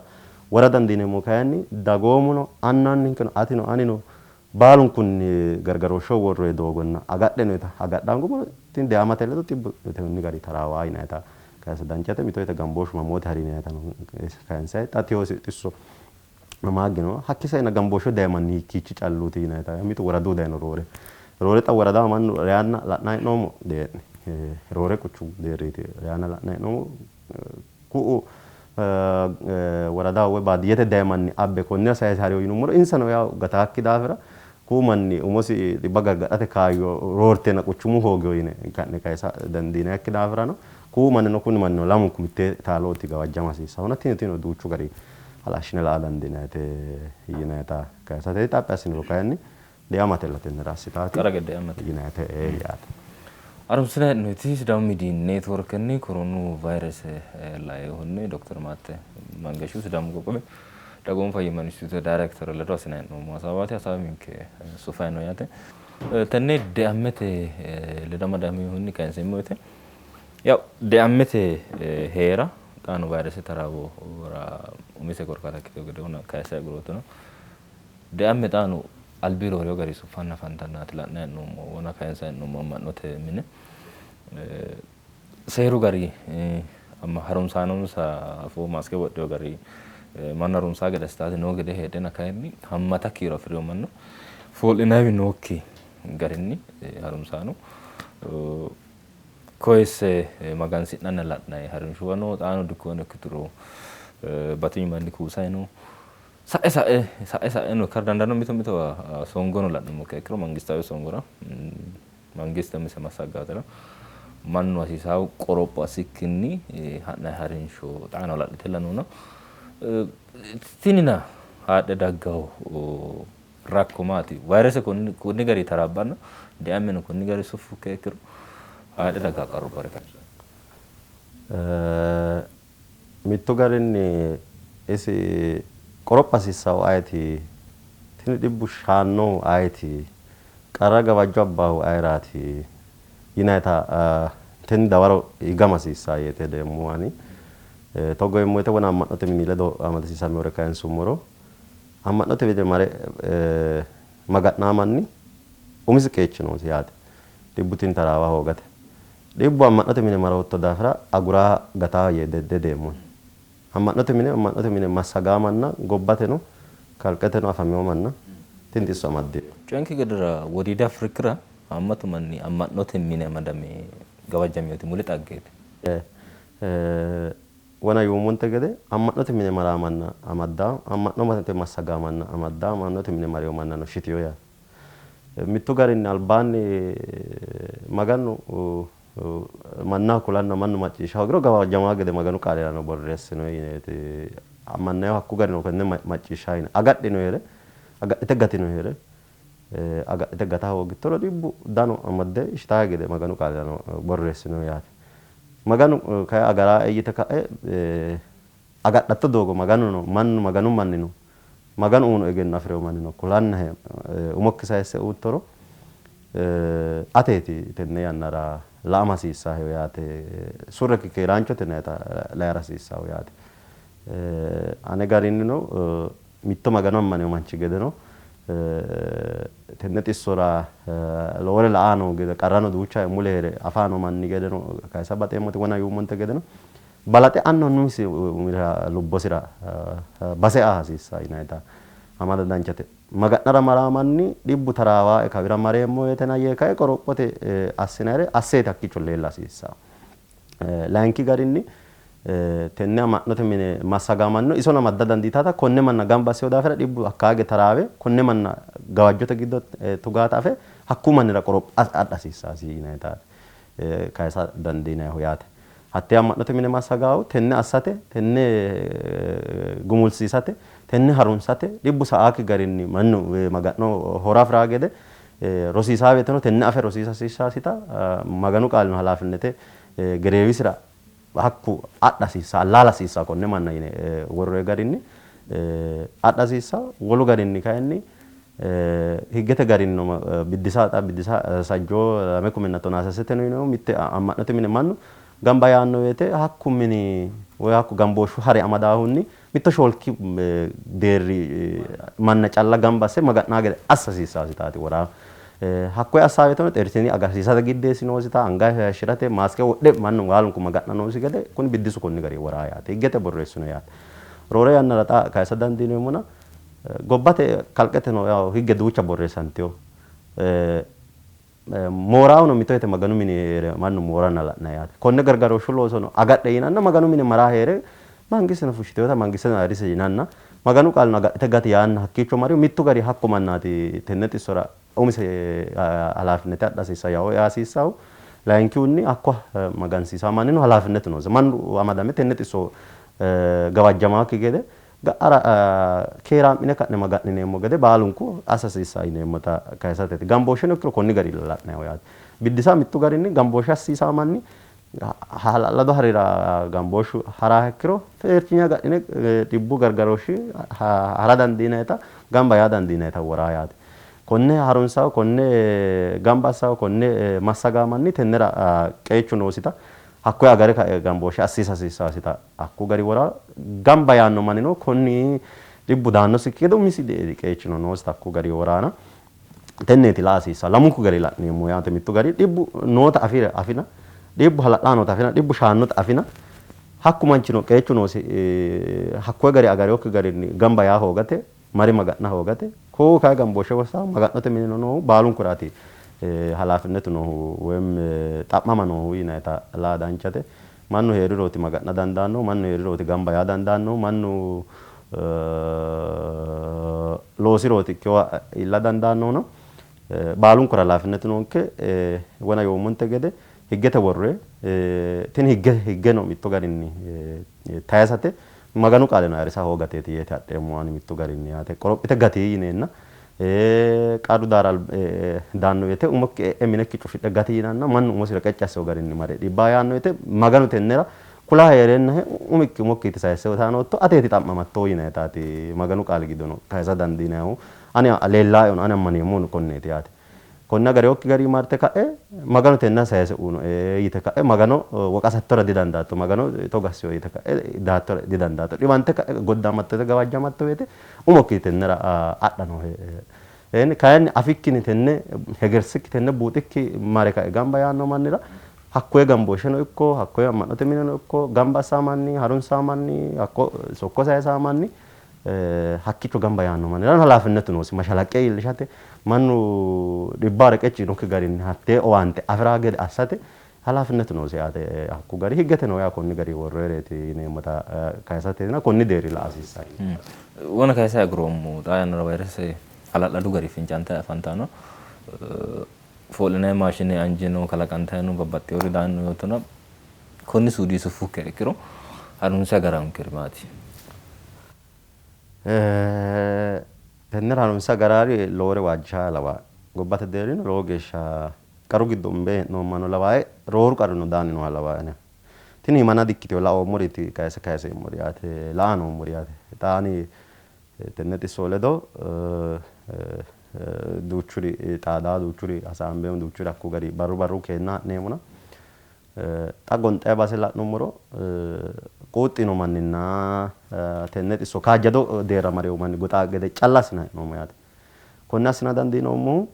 Speaker 2: wora dandiineemmo kayinni dagoomuno annanninkeno atino anino baalunkunni gargarooshsheho worroyi doogonna agadhe noota agadha hoongummoro tini deamate ledo xibbu tonni gari taraawaa yinayita kayisa danchate. Mito woyte gambooshshu mamoote hari yinayitano kayinsayi xa tewosi xisso mamaagge no hakki saena gambooshshu dayi manni hiikkiichi calluuti yinayita mitu woradu dayino roore roore xa woradaho mannu reyanna la'nanni hee'noommo dee'ni roore quchumu deerriiti reyanna la'nanni hee'noommo ku'u woradaho woyi baadiyyete dayi manni abbe konnira sayise hariyo yinummoro insano yaw gataakki daafira ku'u manni umosi dhibba gargadhate kaayyo roorteenna quchumu hoogiyo yine ka'ne kayisa dandiinayikki daafirano ku'u mannino kuni mannino lamunku mittee taalooti gawajjama hasiissahuna tini tino duuchu gari halashshine la'a dandiinayite yinayita kayisate xaphi assiniro kayinni deamatella tennera assitaati
Speaker 1: Qara gede deamate.
Speaker 2: yinayite yaate.
Speaker 1: Harumsina hee'noyti Sidaamu Miidiyi Neetworkenni koroonu vaayirese lainohunni Dokter Maatte Mangeshu Sidaamu qoqqowi dagoomu fayyimma instituute daayirekitere ledo assinanni hee'noommo hasaawaati. Hasaawi ninke sufayi no yaate. Tenne deammete ledo amadaminohunni kayinseemmo woyte yaw deammete heera xaano vaayirese taraawora umise korkaata ikkiteyo gede kayisse agurootino. Deamme xaano albi rooreyo gari suffanna afantannaati la'nanni hee'noommo wona kayinsanni hee'noommo amma'note mine. Seeru gari amma harunsaanonsa afoo maaske wodhiyo gari mannu harunsaa gede assitaati noo gede heedheenna kayinni hammata kiiro afi'rino mannu foo'linaywi nookki garinni harunsaano koyisse magansi'nanna la'nayi harinshuwa no xaano dikkono ikkituro batinyu manni kuusayi no. Sae sae sae saeno ikkara dandaanno. Mito mitowa songono la'nummo ikkiro mangistaawe songora mangiste umise massaggaatera mannu hasiisawo qoropho assikkinni ha'nayi harinsho xaano hala'litella noona, tinina haadhe daggawo rakko maati? Vayrese konni gari taraabbanna deammeno konni gari suffukke ikkiro haadhe daggaa qarrubbare kayinni.
Speaker 2: Mittu garinni isi qoropha hasiissawo ayeeti? Tini dhibbu shaannohu ayeeti? Qarra gawajjo abbaahu ayeraati? Yinayita tini dawaro higama hasiissaa yeete hedeemmo ani. Togo yeemmo woyte wona amma'note mini ledo amadisiisamewore kayinsummoro amma'note mine mare maga'naa manni umisi qeechi noosi yaate. Dhibbu tini taraawa hoogate. Dhibbu amma'note mine marootto daafira aguraa gataa yee dedeemmo. Amma'note mine amma'note mine massagaa manna gobbateno kalqeteno afamewo manna tini xisso amaddino.
Speaker 1: Coyinke gedera Wodiidi Afrikira haammatu manni amma'note mine amadame gawajjamewoti muli xaggeeti.
Speaker 2: Wona yuummonte gede amma'note mine maraa manna amaddaa, amma'note massagaa manna amaddaa, amma'note mine marewo mannano shitiyo yaate. Mittu garinni albaanni Maganu mannaho kulanna mannu macciishsha hoogiro gawajjamaa gede Maganu qaalirano borreessino yineeti. Mannaho hakku garino konne macciishsha yine agadhino heere agadhite gatino heere agadhite gata hoogittoro dhibbu dano amadde shitaa gede Maganu qaalirano borreessino yaate. Maganu kayi agaraa yite ka'e agadhatto doogo Maganuno mannu Maganu mannino Maganu uuno egenno afirewo mannino kulannahe umokki sayisse uuttoro ateeti tenne yannara la'ama hasiissahe yaate. Surrekki keeraanchote nayita layira hasiissaho yaate. Ane garinnino mitto Magano ammanewo manchi gedeno tenne xissora lowore la'aa noo gede qarrano duucha mule heere afaa noo manni gedeno kayisa baxeemmote wona yuummonte gedeno balaxe annu annumisi umira lubbosira base aa hasiissaa yinayita amada danchate. Maga'nara maraa manni dhibbu taraawaa kawira mareemmo woytena yee kae qorophote assinayre asseeti hakkiicho leella hasiissaa. Layinki garinni tenne amma'note mine massagamanno isono amadda dandiitata konne manna gamba asseyo daafira dhibbu hakkaage taraawe konne manna gawajjote giddo tugaata afe hakku mannira qoropho adha hasiissaasi yinayitaati kayisa dandiinayihu yaate. Hattee amma'note mine massagaahu tenne assate, tenne gumulsiisate, tenne harunsate dhibbu sa'aakki garinni mannu maga'no horo afiraa gede rosiisaa woyteno tenne afe rosiisa hasiissaasita Maganu qaalino halaafinete gereewisira hakku adha hasiissa allaala hasiissa konne manna yine worroyi garinni adha hasiissa. Wolu garinni kayinni higgete garinnino biddisa xa biddisa sajjoo 2013 yineemmo mitte amma'note mine mannu gamba yaanno woyte hakku mini woyi hakku gambooshshu hari amadaahunni mitto shoolki deerri manna calla gamba asse maga'naa gede assa hasiissaasitaati woraa. Hakkoye assaa woyteno xeertini agarsiisate giddeessi noosita anga hayishshirate maaske wodhe mannu baalunku maga'na noosi gede kuni biddisu konni gari woraa yaate. Higgete borreessino yaate. Roore yannara xa kayisa dandiineemmona gobbate kalqeteno yaw higge duucha borreessanteyo. Mooraawuno mito yite Maganu mine heere mannu mooranna la'nayi yaate. Konne gargarooshshu loosono agadhe yinanna Maganu mine maraa heere mangisteno fushshiteyota mangisteno ayirrise yinanna Maganu qaalino agadhite gati yaanna hakkiicho marihu mittu gari hakko mannaati tenne xissora umise halaafinete adha hasiissa yawo ea hasiissahu. Layinkihunni hakko magansiisawo mannino halaafinetu noose. Mannu amadame tenne xisso gawajjamaakki gede ga'ara keeraa'mine ka'ne maga'nineemmo gede baalunku assa hasiissaa yineemmota kayisateeti. Gambooshsheno ikkiro konni gari la'nayiho yaate. Biddisa mittu garinni gambooshshe assiisawo manni hala'lado harira gambooshshu haraa ikkiro xeertinya agadhine dhibbu gargarooshshi hara dandiinayita gamba yaa dandiinayita woraa yaate. Konne harunsawo konne gamba assawo konne massagaa manni tennera qeechu noosita hakkoye agare kae gambooshshe assiisa hasiissaasita hakku gari woraa gamba yaanno mannino konni dhibbu daannosikki gede umisi qeechino noosita hakku gari woraana tenneeti la'a hasiissa. Lamunku gari la'neemmo yaate. Mittu gari dhibbu noota afire afina, dhibbu hala'laa noota afina, dhibbu shaannota afina, hakku manchino qeechu noosi hakkoye gari agarewokki garinni gamba yaa hoogate mari maga'na hoogate koo kayi gambooshshe wossa maga'note minino noohu baalunkuraati halaafinetu noohu woyim xa'mama noohu yinayita laa danchate. Mannu heerirooti maga'na dandaannohu, mannu heerirooti gamba yaa dandaannohu, mannu Loosirooti ikkewa iilla dandaannohuno baalunkura halaafinnetu noonke. Wona yoommonte gede higgete worre tini higge higgeno mittu garinni tayisate Maganu qaaleno ayirrisa hoogateeti yeeti adheemmo ani mittu garinni yaate. Qorophite gati yineenna qarru daara daanno woyte umokki e'e minekki cufidhe gati yinanna mannu umosi reqecci asseyo garinni mare dhibbaa yaanno woyte Maganu tennera kula hee'reennahe umikki umokkiiti sayisse utaa nootto ateeti xa'mamatto yinayitaati Maganu qaali giddono kayisa dandiinayihu. Ani leellaaehuno ani ammaneemmohuno konneeti yaate. Konne agarewokki gari marte ka'e Maganu tenne sayise uyinoe yite ka'e Magano woqasattora didandaatto. Magano togo assiyo yite ka'e daattora didandaatto. Dhiwante ka'e goddamatto woyte gawajjamatto woyte umokki tennera adha noohe. Kayinni afikkini tenne hegersikki tenne buuxikki mare kae gamba yaanno mannira hakkoye gambooshsheno ikko hakkoye amma'note mineno ikko gamba assaa manni harunsaa manni hakko sokko sayisaa manni hakkiicho gamba yaanno mannirano halaafinnetu noosi. Mashalaqqe iillishate mannu dhibba reqecci yiinokki garinni hattee owaante afiraa gede assate halaafinnetu noosi yaate. Hakku gari higgete no yaa konni gari worroyireeti yineemmota kayisateetina konni deerri la''a hasiissanno.
Speaker 1: Wona kayisa aguroommo xaa yannara vayrese hala'ladu gari fincantayi afantanno. Foo'linanni maashine anje no kalaqantayi no babbaxxewori daanni no yoottona konni suudii suffukkiha ikkiro harunse agarankeri maati?
Speaker 2: Tennera harunse agaraari lowore waajjishaa lawaa. Gobbate deerrino lowo geeshsha qarru giddo umbe hee'noommano lawaae, rooru qarrino daanni nooha lawaae ane. Tini himana dikkitino laoommoriiti kayise kayiseemmori yaate, la''a noommori yaate. Xa ani tenne xisso ledo duuchuri xaadaa, duuchuri hasaambeemmo, duuchuri hakku gari barru barru keenna ha'neemmona. Xa gonxayi base la'nummoro quuxxino manninna tenne xisso kaajjado deerra mareewo manni goxaa gede calla assina hee'noommo yaate. Konne assina dandiinoommohu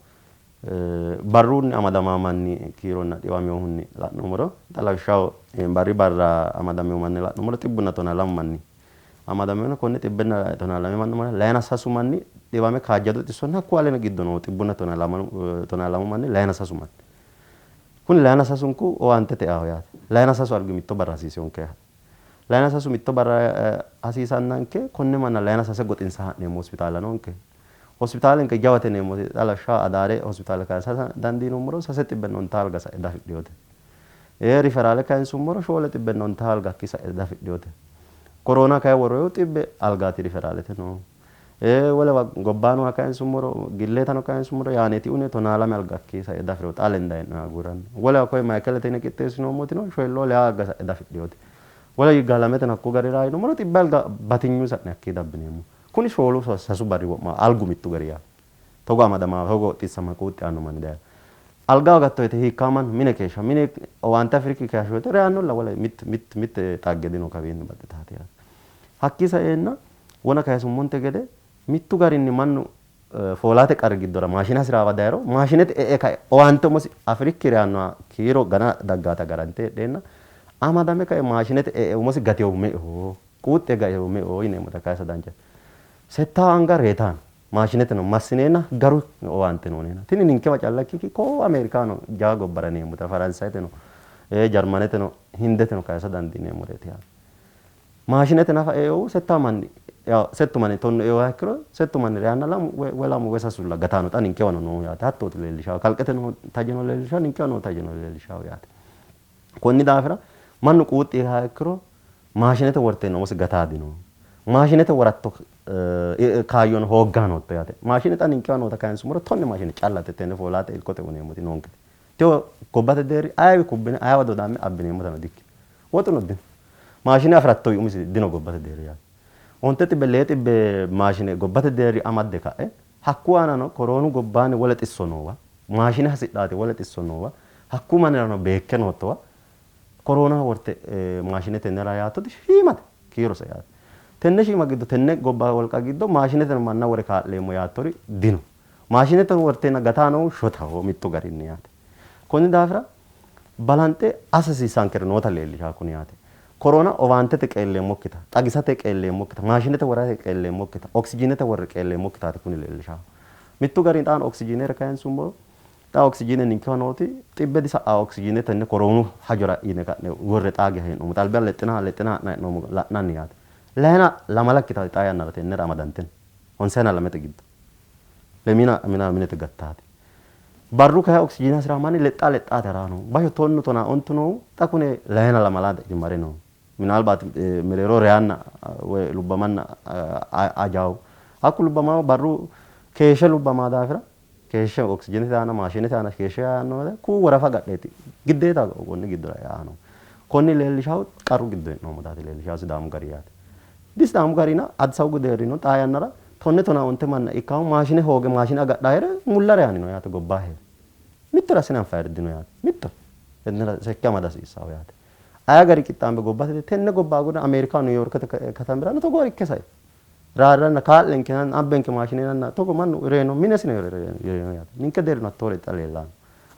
Speaker 2: barrunni amadamaa manni kiironna dhiwaminohunni la'nummoro xa lawishshaho barri barra amadamino manni la'nummoro 112 manni amadamino. Konne 112 manni layina sasu manni dhiwame kaajjado xissonna hakku aleno giddo noo 112 manni layina sasu manni. Kuni layina sasunku owaantete eaho yaate. Layina sasu algi mitto barra hasiisonke yaate. Layina sasu mitto barra hasiisannanke konne manna layina sase goxinsa ha'neemmo hospitaala noonke. Hospitaalenke jawate yineemmoti xa lawishshaho Adaare hospitaale kayisa dandiinummoro 350 alga sa'e dafidhinote. Riferaale kayinsummoro 450 alga hakki sa'e dafidhinote. Koroona kayi worroyihu 100 algaati riferaalete noohu. Wolewa gobbaanoha kayinsummoro gilleetano kayinsummoro yaaneeti une 12 alga hakki sa'e dafirino xa lendayi hee'noyi aguranna. Wolewa koye mayikelete yine qixxeessinoommotino shoyilloo leyaa alga sa'e dafidhinote. Wole Yirgaalamete hakku garira yinummoro 100 alga batinyu sa'ne hakkii dabbineemmo. Kuni shoolu sasu barri wo'ma algu mittu gari yaate. Togo amadama togo xissama quuxxi yaanno manni dayino. Alga agatto woyte hiikkaa mannu mine keeshsha mine owaante afirikki keeshsha woyte reyaannolla wole mit mit mitte xagge dino kawiinni baxxitaati yaate. Hakkii saeenna wona kayisummonte gede mittu garinni mannu foolate qarri giddora maashine hasiraawa dayiro maashinete e'e kae owaante umosi afirikki reyaannoha kiiro gana daggaata garante heedheenna amadame kae maashinete e'e umosi gatehu me'eho quuxxe gatehu me'eho yineemmota kayisa danchate. Settaa anga reetaano maashineteno massineenna garu owaante noonena. Tini ninkewa calla ikkikki koo Ameerikaano jawa gobbara yineemmota Faransayeteno Jarmaneteno Hindeteno kayisa dandiineemmoreeti yaate. Maashinete nafa eehu settaa manni settu manni tonnu eehuha ikkiro settu manni reyaanna lamu woy lamu woy sasulla gataano xa ninkewano noohu yaate. Hattooti leellishawo kalqete noo tajeno leellishawo ninkewa noo tajeno leellishawo yaate. Konni daafira mannu quuxxi yiiha ikkiro maashinete worteenna umosi gataa dino. Maashinete woratto kaayyono hooggaa nootto yaate. Maashine xa ninkewa noota kayinsummoro 10 maashine callate tenne foolaate irkote uyineemmoti noonkete. Tewo gobbate deerri ayeewi kubbine ayeewa dodamme abbineemmotano dikkino. Woxuno dino. Maashine afirattowi umisi dino gobbate deerri yaate. 9 6 maashine gobbate deerri amadde ka'e hakku aanano koroonu gobbaanni wole xisso noowa maashine hasidhaati wole xisso noowa hakku mannirano beekke noottowa koroona worte maashine tennera yaattoti shiimate kiirose yaate. Tenne shiima giddo tenne gobba wolqa giddo maashineteno manna wore kaa'leemmo yaattori dino. Maashinete worteenna gataa noohu shotaho mittu garinni yaate. Konni daafira balanxe assa hasiissankeri noota leellishaa kuni yaate. Koroona owaantete qeelleemmokkita, xagisate qeelleemmokkita, maashinete worate qeelleemmokkita, oksijiinete worre qeelleemmokkitaati kuni leellishaa. Mittu garinni xaano oksijiinere kayinsummoro xa oksijiine ninkewa nooti 100 disa'a oksijiine tenne koroonu hajora yine ka'ne worre xaa geeshsha hee'noommo. Xalbiya lexxina lexxina ha'na hee'noommo la'nanni yaate. Lehena lamala ikkitaati xaa yannara tennera amadantino. Honsayina lamete giddo. Lemina minaaminete gattaati. Barru kayi oksijiine hasiraa manni lexxaa lexxaate haraa no. Basho 10 10 noohu xa kune lehena lamala mare no. Minaalbaat mereero reyaanna woy lubbamanna ajaawu. Hakku lubbamaahu barru keeshshe lubbamaa daafira keeshshe oksijiinete aana maashinete aana keeshshe yaanno ku warafa gadheeti giddeeta konni giddora eaa no. Konni leellishahu qarru giddo hee'noommotaati leellishahu Sidaamu gari yaate. Di Sidaamu garina Addis Ababu deerrino xaa yannara 10 15 manna ikkahu maashine hooge maashine agadhaa heere mulla reyaani no yaate gobbaa heere. Mittore assine anfayiri dino yaate. Mitto tennera sekke amada hasiissaho yaate. Aye gari qixxaambe gobbate tenne gobba agurre Ameerikaho New Yorkete katamirano togoori ikke sai. Raarranna kaa'lenke abbenke maashinenna togo mannu reyino minesino reyino yaate. Ninke deerrino hattoore xa leellanno.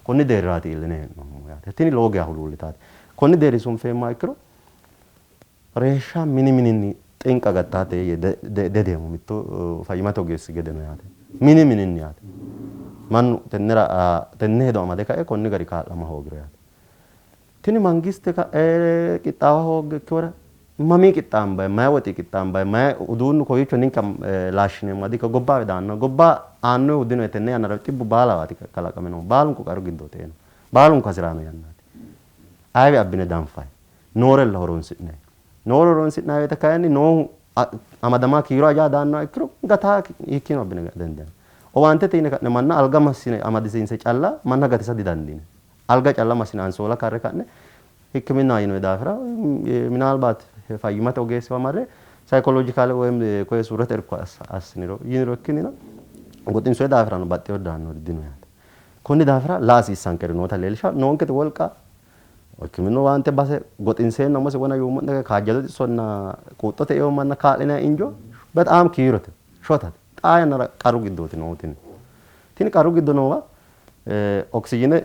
Speaker 2: Konni deerraati iilline hee'noommo yaate. Tini lowo geya huluullitaati. Konni deerri sunfeemmoha ikkiro reeshsha mini mininni xinqa gattaate yee dedeemmo mittu fayyimate ogeessi gedeno yaate. Mini mininni yaate. Mannu tennera tenne hedo amade kae konni gari kaa'lama hoogiro yaate. Tini mangiste ka'e qixxaawa hoogge ikkihura mamii qixxaambayi mayi woxi qixxaambayi mayi uduunnu kowiicho ninke laashshineemmo dikka gobbaawe daanno gobba aannohu dino tenne yannara xibbu baalawaati kalaqame noohu baalunku qarru giddooti eino baalunku hasi'raano yannaati. Ayewe abbine danfayi noorella horonsi'nayi noore horonsi'nayi woyte kayinni noohu amadama kiiro ajaa daannoha ikkiro gataa hiikkino abbine dandiinanni. Owaantete yine ka'ne manna alga massine amadisiinse calla manna gatisa didandiinanni. Alga calla massine ansoola karre ka'ne hikkiminna yinoyi daafira minaalbaat fayyimate ogeessiwa marre sayikolojikaale woyim koye suurete irko assiniro yiniro ikkinnina goxinsoyi daafirano baxxeyo daannori dino yaate. Konni daafira la hasiissankeri noota leellisha noonketi wolqa hikkiminnu owaante base goxinseenna umose wona yuummo'ne kaajjado xissonna quuxxote eo manna kaa'linanni injo bexaam kiirote shotate. Xaa yannara qarru giddooti noohu tini. Tini qarru giddo noowa oksijiine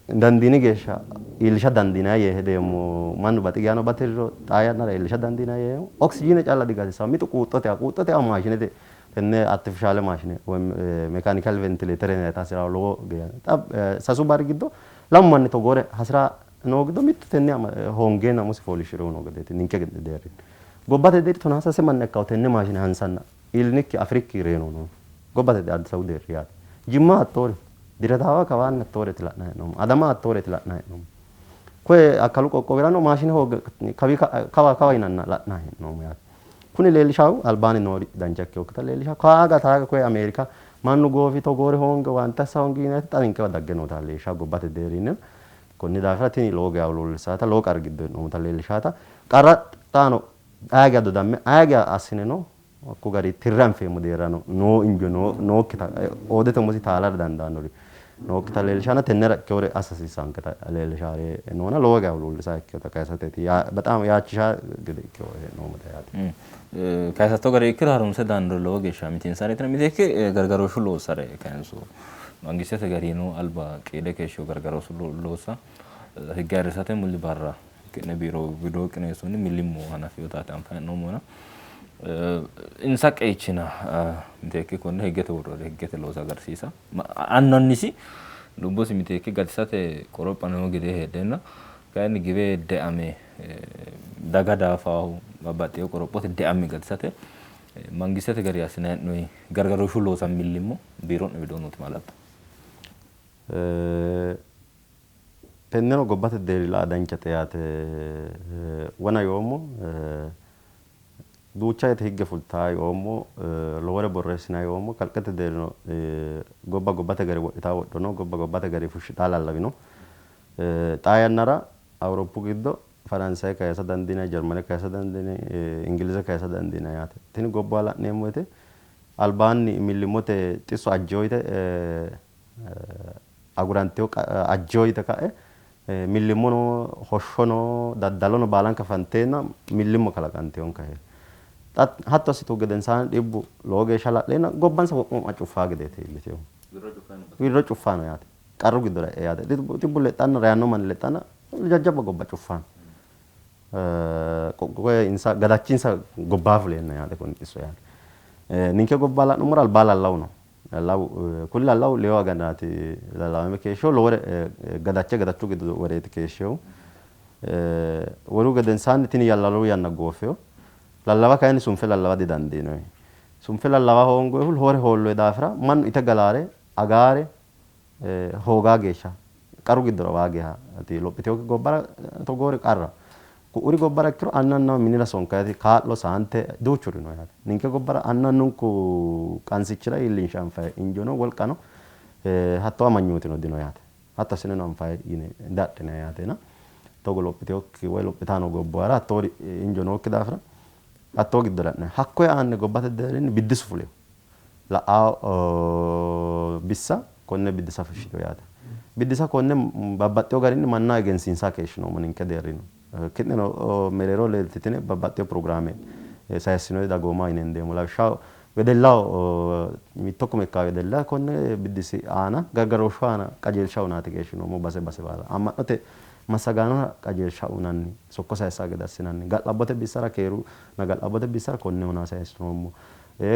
Speaker 2: dandiini geeshsha iillisha dandiinanni yee hedeemmo. Mannu baxi geano batiriro xaa yannara iillisha dandiinanni yee hedeemmo. Oksijiine calla digatissanno. Mitu quuxxote quuxxote maashinete tenne artifishaale maashine woyim mekaanikaal ventileetere yinannita hasi'ranno lowo geeshsha. Xa sasu barri giddo lamu manni togoore hasi'ra noo giddo mittu tenne hoongeenna umosi fooliishshi'rinohu noo gedeeti ninke deerrinni. Gobbate deerri 13 manna ikkanno tenne maashine hansanna iillinikki afirikki reyinohu no. Gobbate Addis Ababu deerri yaate. Jimma hattoori, Diredaawa kawaanni hattooreeti la'nanni hee'noommo. Adama hattooreeti la'nanni hee'noommo. Koye akkalu qoqqowirano maashine hoogge kawi kawa kawa yinanna la'nanni hee'noommo yaate. Kuni leellishahu albaanni noori dancha ikkinokkita leellishahu. Kaaga taaga koye Ameerika mannu goofi togoore hoonge owaante assa hoongi yinanni xa ninkewa dagge noota leellishahu gobbate deerrinni. Konni daafira tini lowo geya huluullissaata lowo qarri giddo hee'noommota leellishaata. Qarra xaano aye geya dodamme aye geya assineno hakko gari tirre anfeemmo deerrano noo injo nookkita oodete umosi taalara dandaannori nookkita leellishanna tennera ikkewore assa hasiissanketa leellishaare noona lowo geya huluullisaa ikkinota kayisateeti. Bexaam yaachishaa gede ikkewo hee'noommota yaate.
Speaker 1: Kayisatto gari ikkiro harunse daannori lowo geeshsha mitiinsareetina miteekke gargarooshshu loossare kayinso mangistete garino alba qiide keeshshiwo gargarooshshu loossa higge ayirrisate muli barra ki'ne biiro widoo qineessonni millimmo hanafinotaati anfanni hee'noommona insa qeechina miteekke konne higgete worroonni higgete looso agarsiisa annannisi lubbosi miteekke gatisate qoropha noo gedee heedheenna kayinni giwe deame daga daafaahu babbaxxeyo qorophote deamme gatisate mangistete gari assinanni hee'noonni gargarooshshu loosa millimmo biiro'ne widoo nooti maa labbanno?
Speaker 2: Tenneno gobbate deerri la''a danchate yaate. Wona yoommo duucha woyte higge fultaa yoommo lowore borreessinanni yoommo kalqete deerrino gobba gobbate gari wodhitaa wodho no gobba gobbate gari fushshitaa lallawi no. Xaa yannara Awuroppu giddo Faransaye kayisa dandiinanni, Jarmane kayisa dandiinanni, Ingilize kayisa dandiinanni yaate. Tini gobbuwa la'neemmo woyte albaanni millimmote xisso ajjewo yite agurantewo ajjewo yite ka'e millimmono hoshshono daddalono baalanka fanteenna millimmo kalaqantewonka. Xa hatto assituhu gedensaanni dhibbu lowo geeshsha hala'leenna gobbansa wo'ma wo'ma cuffaa gedeeti iilliteyohu. Wirro cuffaano yaate. Qarru giddora e'e yaate. Dhibbu lexxanna reyanno manni lexxanna jajjabba gobba cuffaano. Koye insa gadachinsa gobbaa fuleenna yaate konni xisso yaate. Ninke gobba la'nummoro albaa lallawu no. Lallawu kuni lallawu leewu aganaati lallawame keeshshihu lowore gadache gadachu giddo woreeti keeshshihu. Wolu gedensaanni tini lallawu yanna gooffeyo. Lallawa kayinni sunfe lallawa didandiinoyi. Sunfe lallawa hoongoyihu hore hoolloyi daafira mannu ite galaare agaare hoogaa geeshsha qaru giddora waa geeha lophitewokki gobbara togoori qarra. Ku'uri gobbara ikkiro anna minira sonkayti kaa'lo saante duuchuri no yaate. Ninke gobbara anna annunku qansichira iillinshe anfayi injono wolqano hatto amanyootino dino yaate. Hatto assineno anfayi yine dadhinayi yaatena togo lophitewokki woy lophitano gobbuwara hattoori injo nookki daafira hattoo giddora e'nayi. Hakkoye aane gobbate deerrinni biddisu fulino. La'ao bissa konne biddisa fushshito yaate. Biddisa konne babbaxxewo garinni manna egensiinsa keeshshinoommo ninke deerrino. Ki'neno mereero leeltitine babbaxxewo pirogiraame sayissinoyi dagooma yine hendeemmo. Lawishshaho wedellaho mitto kume ikkawo wedella konne biddisi aana gargarooshshu aana qajeelsha uyinaati keeshshinoommo base base baala. Amma'note massagaanora qajeelsha uyinanni sokko sayissaa gede assinanni. Ga'labbote bissara keerunna ga'labbote bissara konne uyinaa sayissinoommo.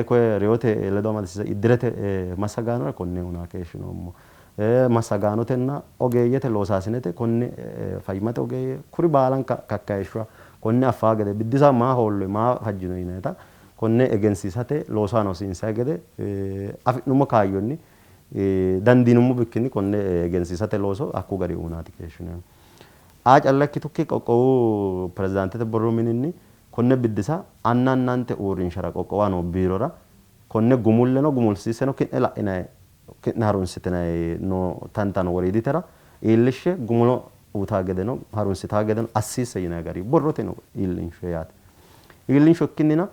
Speaker 2: Koye reyote ledo amadisiisa iddirete massagaanora konne uyinaa keeshshinoommo. Massagaanotenna ogeeyyete loosaasinete konne fayyimmate ogeeyye kuri baalanka kakkayishshuwa konne affaa gede biddisa maa hoolloyi maa fajjino yinayita konne egensiisate loosu aana hosiinsayi gede afi'nummo kaayyonni dandiinummo bikkinni konne egensiisate looso hakku gari uyinaati keeshshinoommo. Aa calla ikkitukki qoqqowu pirezidaantete borro mininni konne biddisa anna annante uurrinshara qoqqowaho noo biirora konne gumulleno gumulsiisseno ki'ne la'inayi ki'ne harunsitinayi noo tantano woriiditera iillishshe gumulo uyitaa gedeno harunsitaa gedeno assiisse yinayi gari borroteno iillinsho yaate. Iillinsho ikkinnina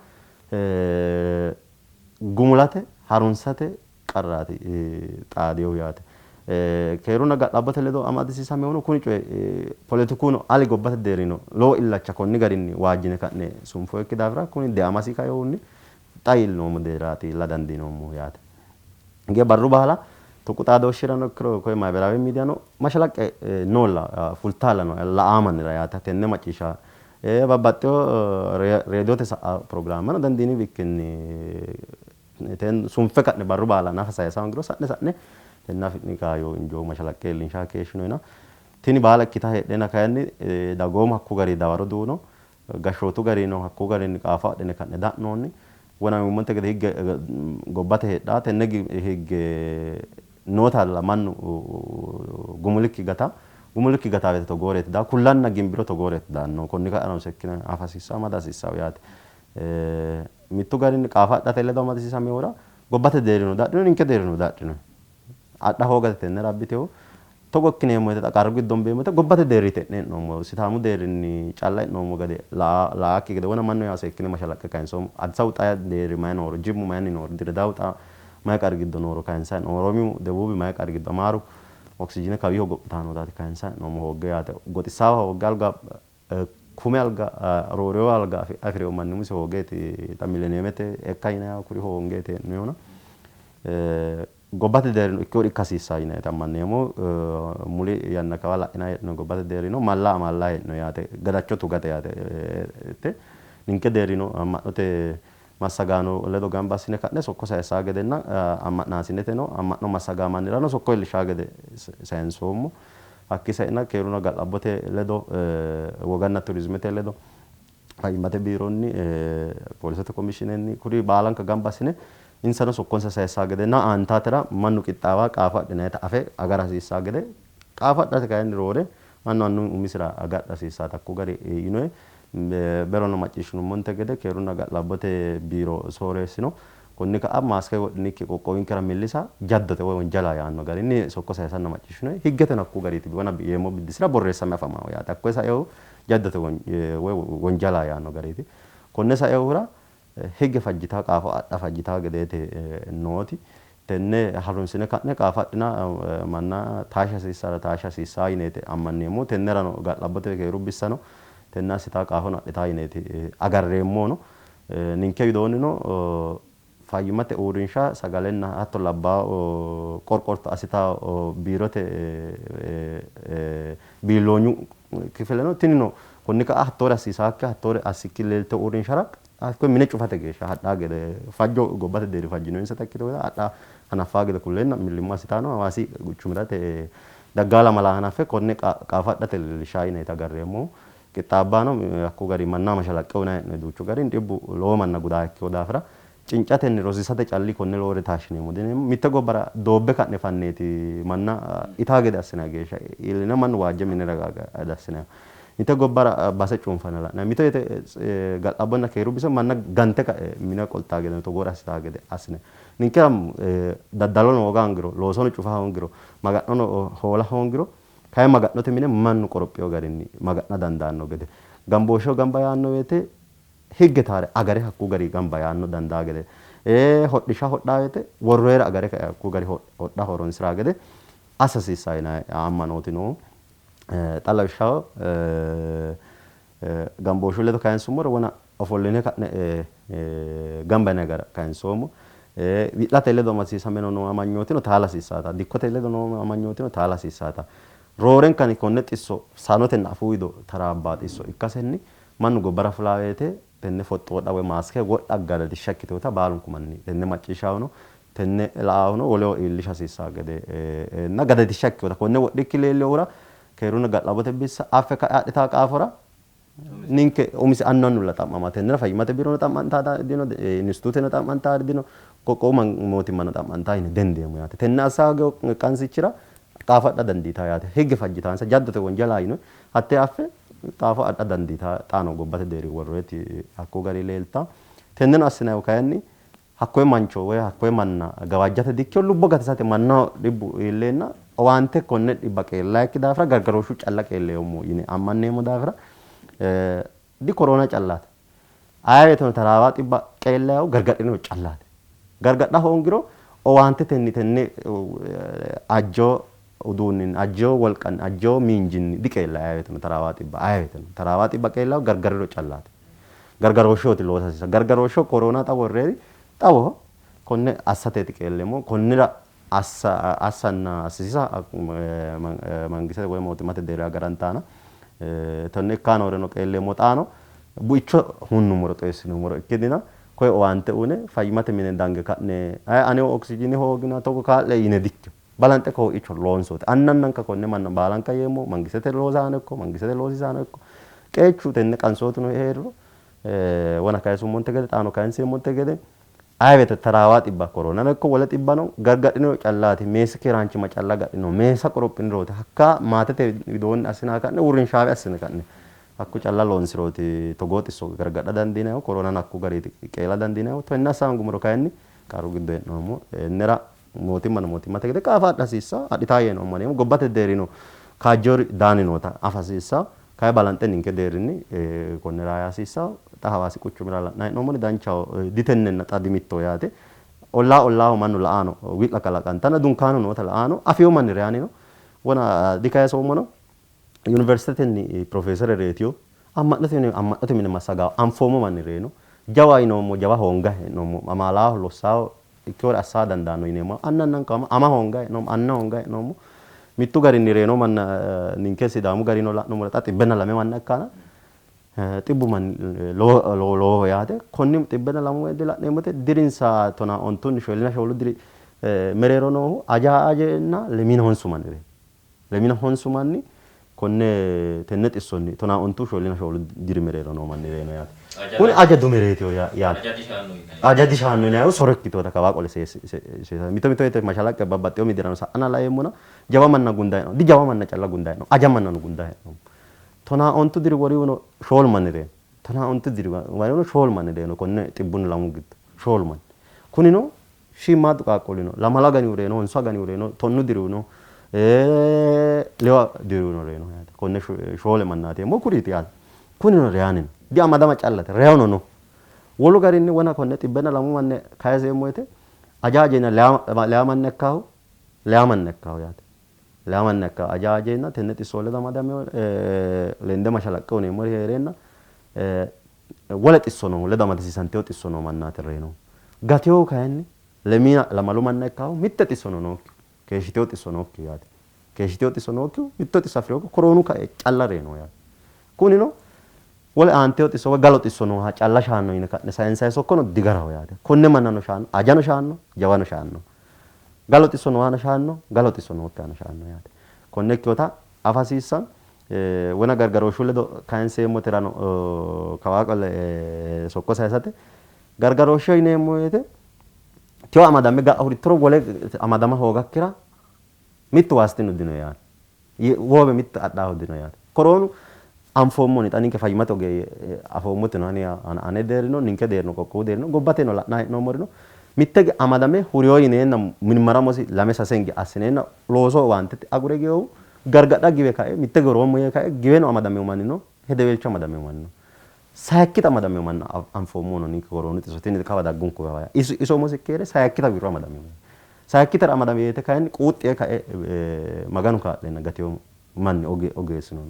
Speaker 2: gumulate harunsate qarraati xaadehu yaate. Keerunna ga'labbote ledo amadisiisamehuno kuni coyi poletikuno ali gobbate deerrino lowo illacha konni garinni waajjine ka'ne sunfoyikki daafira kuni deamasi kainohunni xa iillinoommo deerraati iilla dandiinoommohu yaate. Hige barru baala tuqu xaadooshshirano ikkiro koye maahiberawe miidiyano mashalaqqe noolla fultaalla no la'aa mannira yaate tenne macciishsha babbaxxewo reediote sa'a pirogiraamano dandiini bikkinni sunfe ka'ne barru baala nafa sayisa hoongiro sa'ne sa'ne tenne afi'ni kaayyo injoo mashalaqqe iillinshaa keeshshinoyina tini baala ikkita heedheenna kayinni dagoomu hakku gari dawaro duuno gashshootu garino hakku garinni qaafo adhine ka'ne da'noonni wonamimmonte gede higge gobbate heedhaa tenne higge nootalla mannu gumulikki gata gumulikki gataa woyte togooreeti daa kullanna gimbiro togooreeti daanno konni ka'ano sekkine afa hasiissawo amada hasiissawo yaate. Mittu garinni qaafo adhate ledo amadisiisamehura gobbate deerrino dadhino ninke deerrino dadhino. Adha hoogate tennera abbitehu togo ikkineemmo woyte qarru giddon beemmo woyte gobbate deerri te'ne hee'noommo Sidaamu deerrinni calla hee'noommo gede la'akki gede wona mannu yaa seekkine mashalaqqe kayinsoommo. Addis Ababu xaa deerri mayi nooro Jimmu mayinni nooro Diredaawu xaa mayi qarri giddo nooro kayinsayi hee'noommo. Oromiyu Debuubi mayi qarri giddo Amaaru oksijine kawiiho gophitayi nootaati kayinsayi hee'noommo hoogge yaate. Goxissaawa hoogge alga kume alga roorewo alga afi'rewo manni umisi hoogeeti xa mileniyeemete ekka yinayiha kuri hoongeeti hee'noyihuna gobbate deerrino ikkewori ikka hasiissawo yinayiiti ammanneemmo. Muli yanna kawa la'inayi hee'noyi gobbate deerrino malla amaallayi hee'noyi yaate gadacho tugate yaate. Ninke deerrino amma'note massagaano ledo gamba assine ka'ne sokko sayissaa gedenna amma'naasineteno amma'no massagaa mannirano sokko iillishaa gede sayinsoommo. Hakki saina keerunna ga'labbote ledo woganna turizimete ledo fayyimmate biironni poolisete komishiinenni kuri baalanka gamba assine insano sokkonsa sayissaa gedenna aantaatera mannu qixxaawa qaafo adhinayita afe agara hasiissaa gede qaafo adhate kayinni roore mannu annu umisira agadha hasiissaata hakku gari yinoyi. Berono macciishshinummonte gede keerunna ga'labbote biiro sooreessino konni ka'a maaske wodhinikki qoqqowinkera millisa jaddote woy wonjala yaanno garinni sokko sayisanna macciishshinoyi. Higgeteno hakku gariiti wona yeemmo biddissira borreessame afamawo yaate. Hakkoye saehu jaddote woy wonjala yaanno gariiti. Konne saehura higge fajjitaa qaafo adha fajjitaa gedeete nooti. Tenne harunsine ka'ne qaafo adhina manna taashsha hasiissara taashsha hasiissaa yineeti ammanneemmo. Tennerano ga'labbote keeru bissano tenne assitaa qaafono adhitaa yineeti agarreemmono. Ninke widoonnino fayyimmate uurrinsha sagalenna hatto labbaa qorqorto assitaa biirote biilloonyu kifileno tinino konni ka'a hattoore hasiisaakki hattoore assikki leelte uurrinshara hakkoye mine cufate geeshsha hadhaa gede fajjo gobbate deerri fajjinoyinsata ikkito adha hanaffaa gede kulleenna millimmo assitaano Hawaasi quchumirate daggaa lamala hanaffe konne qaafo adhate leellishaa yineeti agarreemmohu. Qixxaabbaano hakku gari manna mashalaqqe uyinanni hee'noonni duuchu garinni dhibbu lowo manna gudaa ikkino daafira cincatenni rosiisate calli konne lowore taashshineemmo diyineemmo. Mitte gobbara doobbe ka'ne fanneeti manna itaa gede assinanni geeshsha iilline mannu waajje minira gede assinanni. Mitte gobbara base cunfanna la'nanni. Mito woyte ga'labbonna keeru biso manna gante ka'e mine qoltaa gede togoore assitaa gede assine. Ninkera daddalono hooga hoongiro, loosono cufa hoongiro, maga'nono hoola hoongiro kayi maga'note mine mannu qorophiyo garinni maga'na dandaanno gede gambooshsheho gamba yaanno woyte higge taare agare hakku gari gamba yaanno dandaa gede hodhishsha hodhaa woyte worroyere agare kae hakku gari hodha horonsiraa gede assa hasiissaa yinanni ammanooti noohu. Xa lawishshaho gambooshshu ledo kayinsummoro wona ofolline ka'ne gamba yinanni gara kayinsoommo. Wi'late ledo amadisiisameno noo amanyootino taala hasiissaata. Dikkote ledo noo amanyootino taala hasiissaata. Roorenkanni konne xisso sanotenna afuu wido taraabbaa xisso ikkasenni mannu gobbara fulaa woyte tenne foxxo wodha woy maaske wodha gadadishsha ikkiteewota baalunku manni tenne macciishshahuno tenne la'aahuno woleho iillisha hasiissaa gede na gadadishsha ikkiteewota konne wodhikki leellinohura keerunna ga'labbote bissa affe ka'e adhitaa qaafora ninke umisi annu annulla xa'mama tennera fayyimmate biirono xa'mantaa dino, instituuteno xa'mantaa dino, qoqqowu mootimmano xa'mantaa yine dendeemmo yaate. Tenne assa qansichira qaafo adha dandiitaa yaate. Higge fajjitaansa jaddote wonjalaa yino hattee affe qaafo adha dandiitaa xaano gobbate deeri worroyeti hakko gari leelta. Tenneno assinannihu kayinni hakkoye mancho woy hakkoye manna gawajjate dikkino lubbo gatisate mannaho dhibbu iilleenna owaante konne dhibba qeellayikki daafira gargarooshshu calla qeelleemmo yine ammanneemmo daafira di koroona callaati. Aye woyteno taraawaa dhibba qeellayihu gargadhiniro callaati. Gargadha hoongiro owaantetenni tenne ajjo uduunninni ajjo wolqanni ajjo miinjinni diqeellayi aye woyteno taraawaa dhibba aye woyteno taraawaa dhibba qeellayihu gargariro callaati. Gargarooshshooti loosa hasiissa. Gargarooshsho koroona xa worreeri xawoho konne assateeti qeelleemmo. Konnira assanna assisiisa mangistete woy mootimmate deerri agarantaana tenne ikkaa nooreno qeelleemmo xaano buicho hunnummoro xeessinummoro ikkinnina koye owaante uyine fayyimmate mine dange ka'ne ayi aneho oksijiine hoogina togo kaa'le yine dikkino. Balanxe kooicho loonsooti. Annannanka konne manna baalanka yeemmo mangistete loosaano ikko mangistete loosiisaano ikko qeechu tenne qansootuno heeriro wona kayisummonte gede xaano kayinseemmonte gede aye woyte taraawaa dhibba koroonano ikko wole dhibbano gargadhiniro callaati meessi keeraanchimma calla agadhino meessa qorophinirooti hakka maatete widoonni assinaa ka'ne uurrinshaawe assine ka'ne hakku calla loonsirooti togoo xisso gargadha dandiinannihu koroonano hakku gariiti qeela dandiinannihu. Tenne assa hoongummoro kayinni qarru giddo hee'noommo. Tennera mootimmano mootimmate gede qaafa adha hasiissa adhitaa yee noommo gobbate deerrino kaajjori daani noota afa hasiissa. Kayi balanxe ninke deerrinni konnira hasiissa. Xa Hawaasi quchumira la'nanni hee'noommoni danchaho ditennenna xa dimitto yaate. Ollaa ollaaho mannu la'aano wi'la kalaqantanna dunkaanu noota la'aano afiyo manni reyaani no. Wona dikayisoommono yuniversitetenni profeesere reetiyo amma'note mine massagaawo anfoommo manni reeno jawa yinoommo jawa hoonga hee'noommo amaalaaho lossaaho ikkewore assa dandaanno yineemmo annannanka ama hoonga hee'noommo anna hoonga hee'noommo mittu garinni reeno manna ninke Sidaamu garino la'nummoro xa 202 manna ikkana xibbu manni lowoho yaate. Konni 202 la'neemmote dirinsa 15 44 diri mereero noohu aja ajenna 49 manni reeno. 49 manni konne tenne xissonni 15 44 diri mereero noo manni reeno yaate. Kuni aja dumereetiyo yaate. Aja dishaanno yinayihu soro ikkiteewota kawaa qole seesa mito mito woyte mashalaqqe babbaxxewo midirano sa'ana laeemmona jawa manna gundayi hee'noommo. Di jawa manna calla gundayi hee'noommo. Aja mannano gundayi hee'noommo. 15 diri worihuno 4 manni reeno. 15 diri worihuno 4 manni reeno konne 202 giddo 4 manni. Kunino shiimmaaddu qaaqquulli no. 2 aganihu reeno, 9 aganihu reeno, 10 dirihu no, 6 dirihu no reeno yaate. Konne 4 mannaati yeemmo kuriiti yaate. Kunino reyaani no. Diamadama callate reyono no. Wolu garinni wona konne 202 manne kayiseemmo woyte aja ajeenna leya manna ikkaahu leya manna ikkaahu yaate. Leya manna ikkaahu aja ajeenna tenne xisso ledo amadame lende mashalaqqe uneemmori hee'reenna wole xisso noohu ledo amadisiisanteyo xisso noo mannaati reyinohu. Gateyo kayinni lemiina lamalu manna ikkaahu mitte xissono nookkihu keeshshiteyo xisso nookkihu yaate. Keeshshiteyo xisso nookkihu mitto xisso afi'rinohu koroonu kae calla reyinohu yaate. Kunino wole aanteyo xisso woy galo xisso nooha calla shaanno yine ka'ne sayinsayi sokkono digaraho yaate. Konne mannano shaanno, ajano shaanno, jawano shaanno. Galo xisso noohano shaanno, galo xisso nookkihano shaanno yaate. Konne ikkinota afa hasiissanno. Wona gargarooshshu ledo kayinseemmoterano kawaa qole sokko sayisate gargarooshshe yineemmo woyte tiyo amadame ga'a hurittoro wole amadama hoogakkira mittu waastinnu dino yaate. Woowe mittu adhaahu dino yaate. Koroonu anfoommoni xa ninke fayyimmate ogeeyye afoommotino ane deerrino ninke deerrino qoqqowu deerrino gobbateno la'nanni hee'noommorino mitte amadame huriyo yineenna mirmaramosi lame sase hinge assineenna looso owaantete agure giwehu gargadha giwe kae mitte goroommo yee kae giweno amadameo mannino hedeweelcho amadameo mannino sayikkita amadameo manna anfoommono ninke koroonu xisso tini kawa daggunku iso umosi keere sayikkita wirro amadameo sayikkitara amadame yeete kayinni quuxxi yee kae Maganu kaa'leenna gateyo manni ogeessino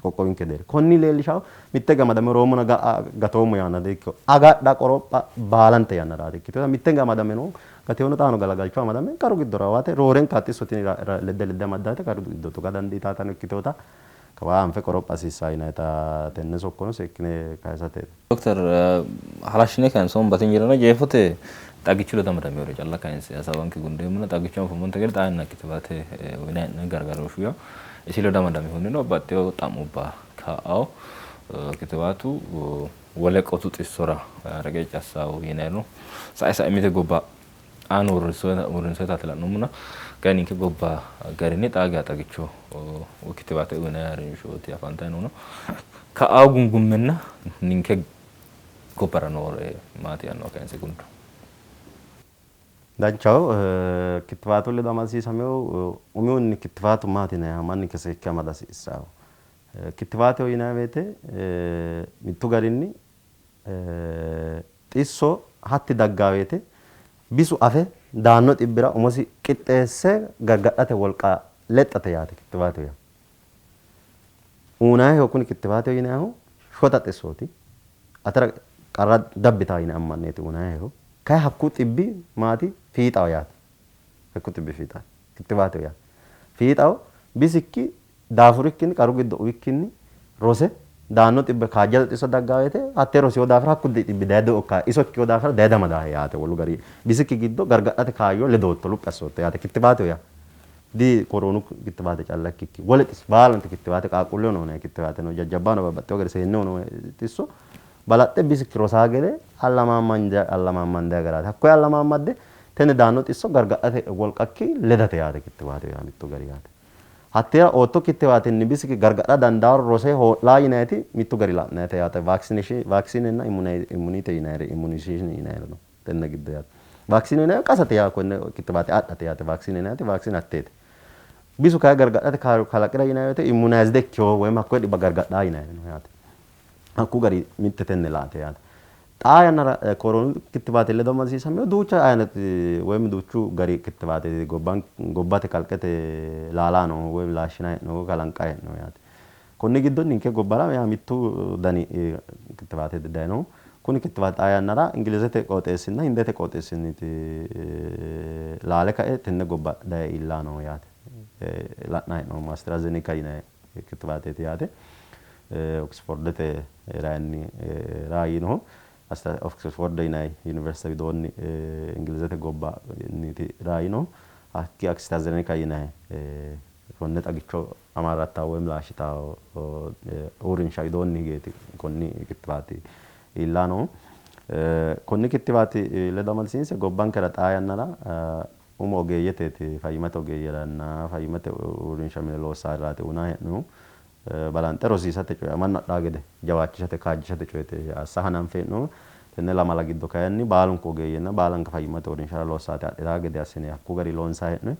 Speaker 2: qoqqowinke deerri konni leellishawo mitte amadame roomona ga'a gatoommo yaanna dikkino agadha qoropha baalante yannaraati ikkitino mitte amadame no gateyono xaano galagalcho amadame qaru giddora waate roorenka xisso tini ledde ledde amaddate qaru giddo tuga dandiitatano ikkiteyoota kawaa anfe qoropha hasiissaa yinayita tenne sokkono seekkine kayisate.
Speaker 1: Dokter halashshine kayinsoommo batinyirano jeefote xagichu ledo amadamewore calla kayinse hasaawanke gundeemmona xagichu anfummonte gede xaa yanna kittiwaate uyinanni hee'noonni gargarooshshu yaa isi ledo amadaminohunnino babbaxxeyo xa'mubba ka'awo kittiwaatu wole qotu xissora reqecci assawo yinayino sae sae mite gobba aana uurrinsoyitaati la'noommona kayi ninke gobba garinni xaa geya xagicho kittiwaate uyinanni harinshooti afantanni noohuno ka'awo gungummenna ninke gobbara noore maati yaannoha kayinse gundo.
Speaker 2: Danchaho kittiwaatu ledo amadisiisamewo umihunni kittiwaatu maati yinayiha manninke seekke amada hasiissawo. Kittiwaateho yinayi woyte mittu garinni xisso hatti daggaa woyte bisu afe daanno xibbira umosi qixxeesse gargadhate wolqa lexxate yaate kittiwaateho yaa. Uyinayihu kuni kittiwaateho yinayihu shota xissooti. Atera qarra dabbitaa yine ammanneeti uyinayihu. Kayi hakku xibbi maati fiixaho yaate. Hakku xibbi fiixaho kittiwaateho yaate. Fiixaho bisikki daafurikkinni qaru giddo uwikkinni rose daanno xibbe kaajjado xisso daggaa woyte hattee rosiyo daafira hakku xibbi daye do'okka iso ikkiyo daafira daye damadaahe yaate. Wolu gari bisikki giddo gargadhate kaayyo ledootto luphi assootto yaate kittiwaateho yaa. Di koroonu kittiwaate calla ikkikki wole xisso baalante kittiwaate qaaqquulleho noona kittiwaate no jajjabbaano babbaxxeyo gari seenneho noo xisso balaxxe bisikki rosaa gede allamaammandaya garaati. Hakkoye allamaamadde tenne daanno xisso gargadhate wolqakki ledate yaate kittiwaate yaa mittu gari yaate. Hatteera ootto kittiwaatenni bisikki gargadha dandaaro rose hoo'laa yinayiti mittu gari la'nayite yaate. Vaaksiinenna immunite yinayire immunization yinayire no tenne giddo yaate. Vaaksiine yinayi qasate yaa konne kittiwaate adhate yaate. Vaaksiine yinayiti vaaksiine hatteeti. Bisu kayi gargadhate kalaqira yinayi woyte immunized ikkiyo woyim hakkoye dhibba gargadhaa yinayi no yaate. Hakku gari mitte tenne laate yaate. Xaa yannara koroonu kittiwaate ledo amadisiisameyo duucha ayinati woyim duuchu gari kittiwaate gobbate kalqete laalaa noohu woyim laashshinayi hee'nohu kalanqayi hee'nohu yaate. Konni giddo ninke gobbara yaa mittu dani kittiwaate dayinohu. Kuni kittiwaate xaa yannara Ingilizete qooxeessinna Hindete qooxeessinniiti laale kae tenne gobba daye iillaa noohu yaate. La'nayi hee'noommo AstraZeneca yinayi kittiwaateeti yaate. Oxfordete raayinni raayinohu Oxford yinayi yuniversite widoonni Ingilizete gobbanniiti raayinohu. Hakki AstraZeneca yinayi konne xagicho amarrattawo woyim laashshitawo uurrinsha widoonni higeeti konni kittiwaati iillaa noohu. Konni kittiwaati ledo amadisiinse gobbankera xaa yannara umo ogeeyyeteeti fayyimmate ogeeyyeranna fayyimmate uurrinsha mine loossaaraati uyinanni hee'noommohu. Balanxe rosiisate coye mannu adhaa gede jawaachishate kaajjishate coyeeti assa hananfe hee'noommo. Tenne lamala giddo kayinni baalunku ogeeyyenna baalanka fayyimmate uurrinshara loossaate adhitaa gede assine hakku gari loonsayi hee'noonni.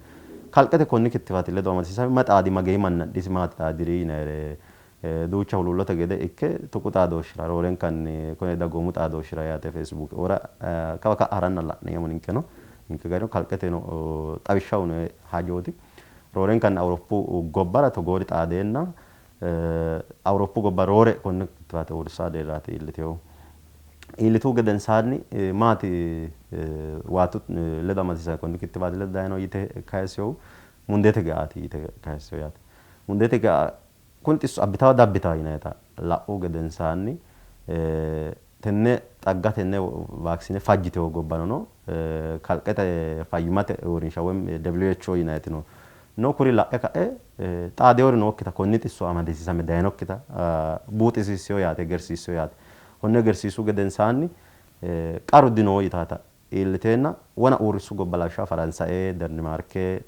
Speaker 2: Kalqete konni kittiwaati ledo amadisiisame ma xaadi mageyi manna adhisi maati xaadiri yinayire duucha huluullote gede ikke tuqu xaadooshshira roorenkanni kone dagoomu xaadooshshira yaate Facebook ora kawa ka'a haranna la'neemmo ninkeno ninke garino kalqeteno xawishsha uyinoyi hajooti. Roorenkanni Awuroppu gobbara togoori xaadeenna Awuroppu gobba roore konne kittiwaate uurrisaa deerraati iilliteyohu. Iillituu gedensaanni maati waatu ledo amadisiisame konni kittiwaati ledo dayino yite kayisseyohu mundeete geaati yite kayisseyo yaate. Mundeete gea kun xisso abbitawo dabbitawo yinayita la'u gedensaanni tenne xagga tenne vaaksiine fajjiteyo gobbano no kalqete fayyimmate uurrinsha woyim WHO yinayiti no. No kuri la'e ka'e xaadeori nookkita konni xisso amadisiisame dayinokkita buuxisiissino yaate, egersiissino yaate. Konne egersiissu gedensaanni qaru dinoo yitaata iilliteenna wona uurrissu gobba lawishshaho Faransaye, Danimaarke,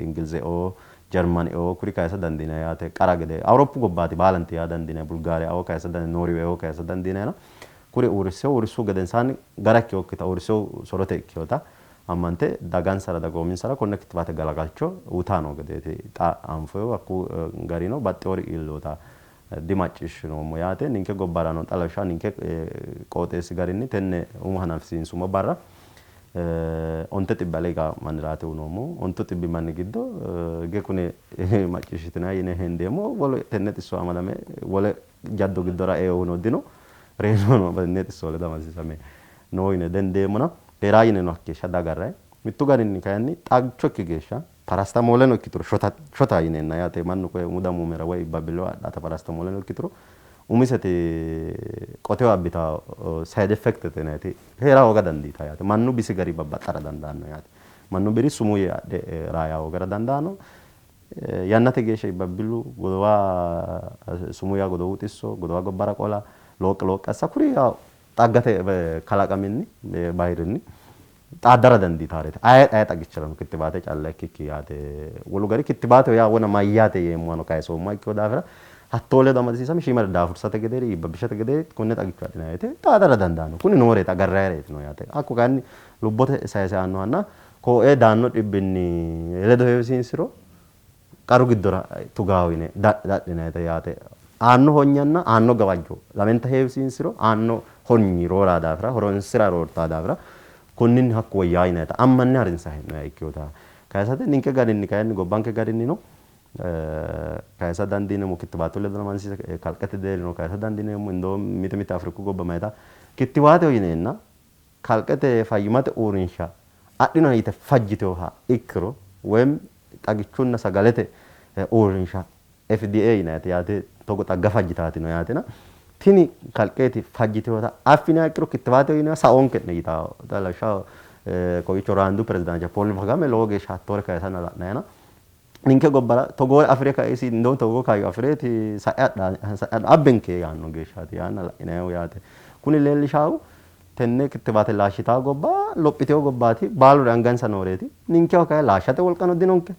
Speaker 2: Ingilizeo, Jarmaneo kuri kayisa dandiinanni yaate. Qara gede Awuroppu gobbaati baalanti yaa dandiinanni, Bulgaariyao kayisa dandiinanni, Nooriweo kayisa dandiinanni. Kuri uurrisseo uurrissu gedensaanni gara ikkinokkita uurrisseo sorote ikkinota ammante dagansara dagoominsara konne kittiwaate galagalcho uyitaa noo gedeeti xa anfoyihu. Hakku garino baxxewori iillota dimacciishshinoommo yaate. Ninke gobbarano xa lawishshaho ninke qooxeessi garinni tenne umo hanafisiinsummo barra 9 ale higaa manniraati uyinoommohu. 9 manni giddo hige kune macciishshitinanni yine hendeemmo, wole tenne xisso amadame wole jaddo giddora eohuno dino, reyinohuno tenne xisso ledo amadisiisame noo yine dendeemmona heeraa yineno hakkeeshsha dagarrayi. Mittu garinni kayinni xagicho ikki geeshsha parastamoleno ikkituro shota yineenna yaate mannu koye umu damuumera woy ibbabilo adhata parastamoleno ikkituro umiseti qoteho abbitawo side effect yinayiti heera hooga dandiita yaate. Mannu bisi gari babbaxxara dandaanno yaate. Mannu biri sumuu yee adhe raaya hoogara dandaanno. Yannate geeshsha ibbabbilu godowa sumuu yaa godowu xisso, godowa gobbara qola, looqqe looqqe assa kuri xaggate kalaqaminni bayirinni xaaddara dandiitaareeti. Aye aye xagichirano kittibaate calla ikkikki yaate. Wolu gari kittibaate yaa wona mayyaate yeemmohano kayisoommoha ikkino daafira hattoo ledo amadisiisame shiimare daafursate gedeeri iibbabbishate gedeeri konne xagicho adhinanni woyte xaadara dandaanno. Kuni nooreeti agarrayireeti no yaate. Hakku kayinni lubbote sayise aannohanna kooee daanno dhibbinni ledo heewisiinsiro qaru giddora tugaawo yine dadhinayite yaate. Aanno honyanna aanno gawajjo lamenta heewisiinsiro aanno honyi rooraa daafira horonsira roortaa daafira konninni hakku woyyaa yinayita ammanne harinsa hee'noha ikkinota kayisate ninke garinni kayinni gobbanke garinnino kayisa dandiineemmo. Kittiwaatu ledo amadisiise kalqete deerrino kayisa dandiineemmo. Indoo mite mite Afriku gobba mayita kittiwaateho yineenna kalqete fayyimate uurrinsha adhino yite fajjiteyoha ikkiro woyim xagichunna sagalete uurrinsha FDA yinayite yaate togo xagga fajjitaatino yaatena tini kalqeeti fajjiteyota affiniha ikkiro kittiwaateho yinanni saoonke'ne yitawo. Lawishshaho kowiicho Ruwaandu pirezidaanticha Pool Kagame lowo geeshsha hattoore kayisanna la'nayina ninke gobbara togoore afire kaisi indoo togoo kaayyo afireeti sa'e adha abbenke yaanno geeshshaati yaanna la'inayihu yaate. Kuni leellishaahu tenne kittiwaate laashshitawo gobba lophitewo gobbaati, baaluri angansa nooreeti. Ninkewa kayi laashshate wolqano dinonke,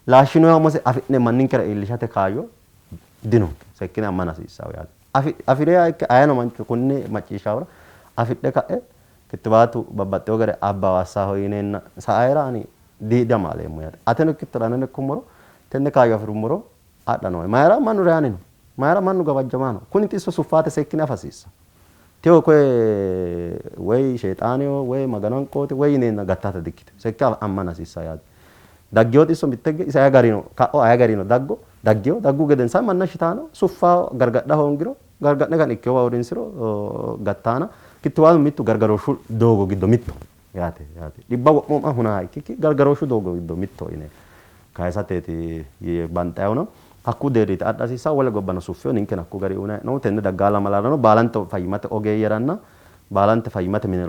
Speaker 2: laashshinoha umose afi'ne manninkera iillishate kaayyo dinonke. Seekkine ammana hasiissawo yaate. Afi'reha ikke ayeno mancho konne macciishshahura afidhe ka'e kittiwaatu babbaxxewo gari abbawa assaho yineenna sa'ayera ani diamaaleemmo yaate. Ateno ikkittora aneno ikkummoro tenne kaayyo afi'rummoro adha nooe. Mayira mannu reyaani no, mayira mannu gawajjamaa no. Kuni xisso suffaate seekkine afa hasiissawo. Tewo koye woy sheexaaneho woy maganu hanqooti woy yineenna gattata dikkitino. Seekke ammana hasiissawo yaate. Daggewo xisso mitte ise aye garino ka'o aye garino daggo daggewo daggu gedensaanni manna shitaano suffawo gargadha hoongiro gargadhine kan ikkeyowa uurrinsiro gattaana kittiwaatu mittu gargarooshshu doogo giddo mitto yaate yaate. Dhibba wo'ma hunaa ikkikki gargarooshshu doogo giddo mitto yine kayisateeti banxayihuno hakku deerriiti adha hasiissawo. Wole gobbano suffeyo ninkeno hakku gari uyinanni hee'noommo. Tenne daggaa lamalarano baalante fayyimate ogeeyyeranna baalante fayyimate mine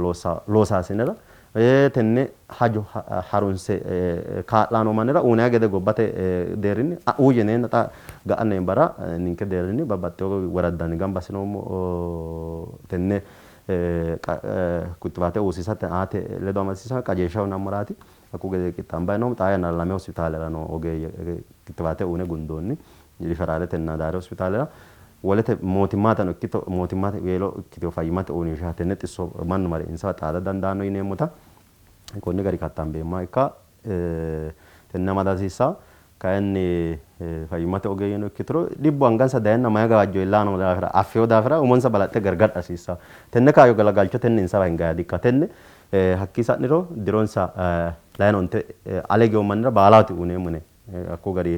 Speaker 2: loosaasinera tenne hajo harunse kaa'lano mannira uyinanni gede gobbate deerrinni uyineenna xa ga'anne barra ninke deerrinni babbaxxewo woraddanni gamba assinoommo tenne kittiwaate uursiisate aate ledo amadisiisame qajeelsha uyinammoraati. Hakku gede qixxaambanni noommo. Xaa yannara 2 hospitaalera noo ogeeyye kittiwaate uyine gundoonni, riferaaletenna Daare hospitaalera. Wolete mootimmatano ikkito mootimmate weelo ikkitewo fayyimate uurrinsha tenne xisso mannu mare insawa xaada dandaanno yineemmota konni gari kattambeemmoha ikka tenne amada hasiissawo. Kayinni fayyimate ogeeyyeno ikkituro dhibbu angansa dayenna mayi gawajjo iillaa noo daafira affeyo daafira umonsa balaxxe gargadha hasiissawo. Tenne kaayyo galagalcho tenne insawa hingayi dikka. Tenne hakkii sa'niro dironsa layino onte ale higewo mannira baalaati uyineemmo yine hakku gari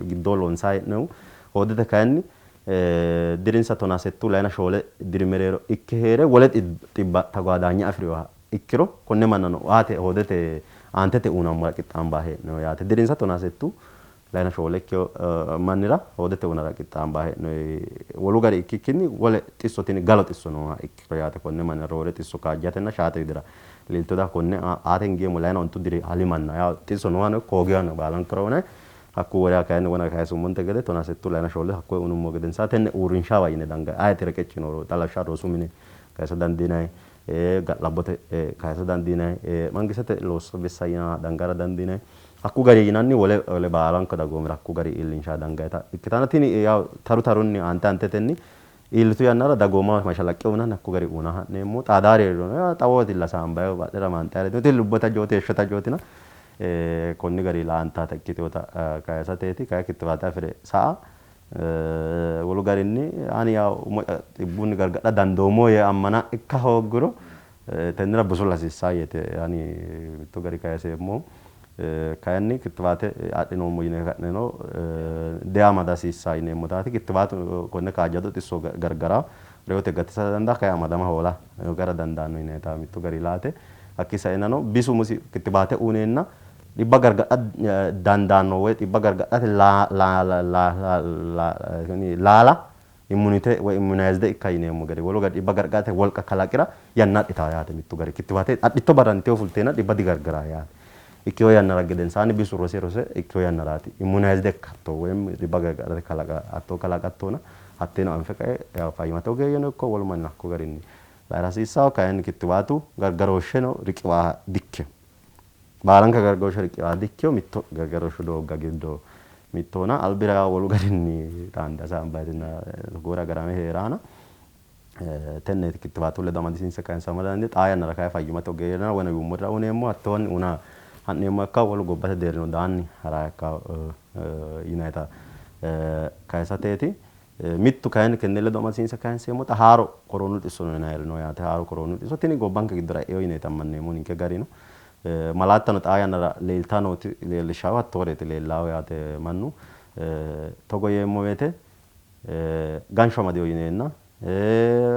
Speaker 2: giddoo loonsayi hee'noommo. Hoodete kayinni dirinsa 18 layina 4 diri mereero ikke hee're wole xibba tagwaadaanya afi'rinoha ikkiro konne mannano aate hoodete aantete uyinammora qixxaambanni hee'noommo yaate. Dirinsa 18 24 ikkino mannira hoodete uynara qixxaambanni hee'noonni. Wolu gari ikkikkinni wole xisso tini galo xisso nooha ikkiro yaate konne manna roore xisso kaajjatenna shaate widira leeltino konne aate hingeemmo 15 diri ali manna yaw xisso noohano ikko hooginohano baalankaro uynanni. Hakku woriha kayinni wona kayisummonte gede 18 24 hakkoye uynummo gedensaanni tenne uurrinshawa yine danganni ayeeti reqecci nooro xa lawishshaho rosu mine kayisa dandiinanni, ga'labbote kayisa dandiinanni, mangistete loosu bissa yinanniwa dangara dandiinanni. Hakku gari yinanni wole wole baalanka dagoomira hakku gari iillinsha dangayita ikkitanna tini yaw taru tarunni aante aantetenni iillitu yannara dagoomaho mashalaqqe uynanni hakku gari uyna ha'neemmo. Xaadaari hee'riro xawootilla saambayo badhera maanxayire tini lubbote hajooti heeshshote hajootina konni gari la"antaata ikkitinota kayisateeti. Kayi kittiwaate afire sa'a wolu garinni ani yaw umo'ya xibbunni gargadha dandoommo yee ammana ikka hoogguro tennera busula hasiissaa yeete ani mittu gari kayiseemmohu. Kayinni kittiwaate adhinoommo yine ka'neno deamada hasiissaa yineemmotaati. Kittiwaatu konne kaajjado xisso gargara reyote gatisa dandaa kayi amadama hoola gara dandaanno yinayita mittu gari laate. Hakkii saenano bisu umosi kittiwaate uyneenna dhibba gargadha dandaanno woy dhibba gargadhate laala immunite woy immunized ikka yineemmo gede wolu gari dhibba gargadhate wolqa kalaqira yanna adhitaa yaate mittu gari kittiwaate adhitto barranteo fulteenna dhibba digargaraa yaate. Ikkiwo yannara gedensaanni bisu rose rose ikkiwo yannaraati immunized ikkatto woyim dhibba gargadhate kalaqa hatto kalaqattona hatteeno anfe kae fayyimmate ogeeyyeno ikko wolu manni hakko garinni laira hasiissawo. Kayinni kittiwaatu gargarooshsheno riqiwaa dikkino, baalanka gargarooshshe riqiwaa dikkino, mitto gargarooshshu doogga giddo mittona albira wolu garinni xaande hasaambayitinna togoori agarame heeraana tenneeti kittiwaatu ledo amadisiinse kayinsammo dandiinanni. Xaa yannara kayi fayyimmate ogeeyyera wona yuummorira uyineemmo hattoonni una ha'neemmo ikka wolu gobbate deerrino daanni haraa ikka yinayita kayisateeti. Mittu kayinni tenne ledo amadisiinse kayinseemmo xa haaro koroonu xisso no yinayiri no yaate. Haaro koroonu xisso tini gobbanke giddora e'eo yineeti ammanneemmo ninke garino. Malaattano xaa yannara leeltaa nooti leellishshawo hattooreeti leellaawo yaate mannu. Togo yeemmo woyte ganshu amadino yineenna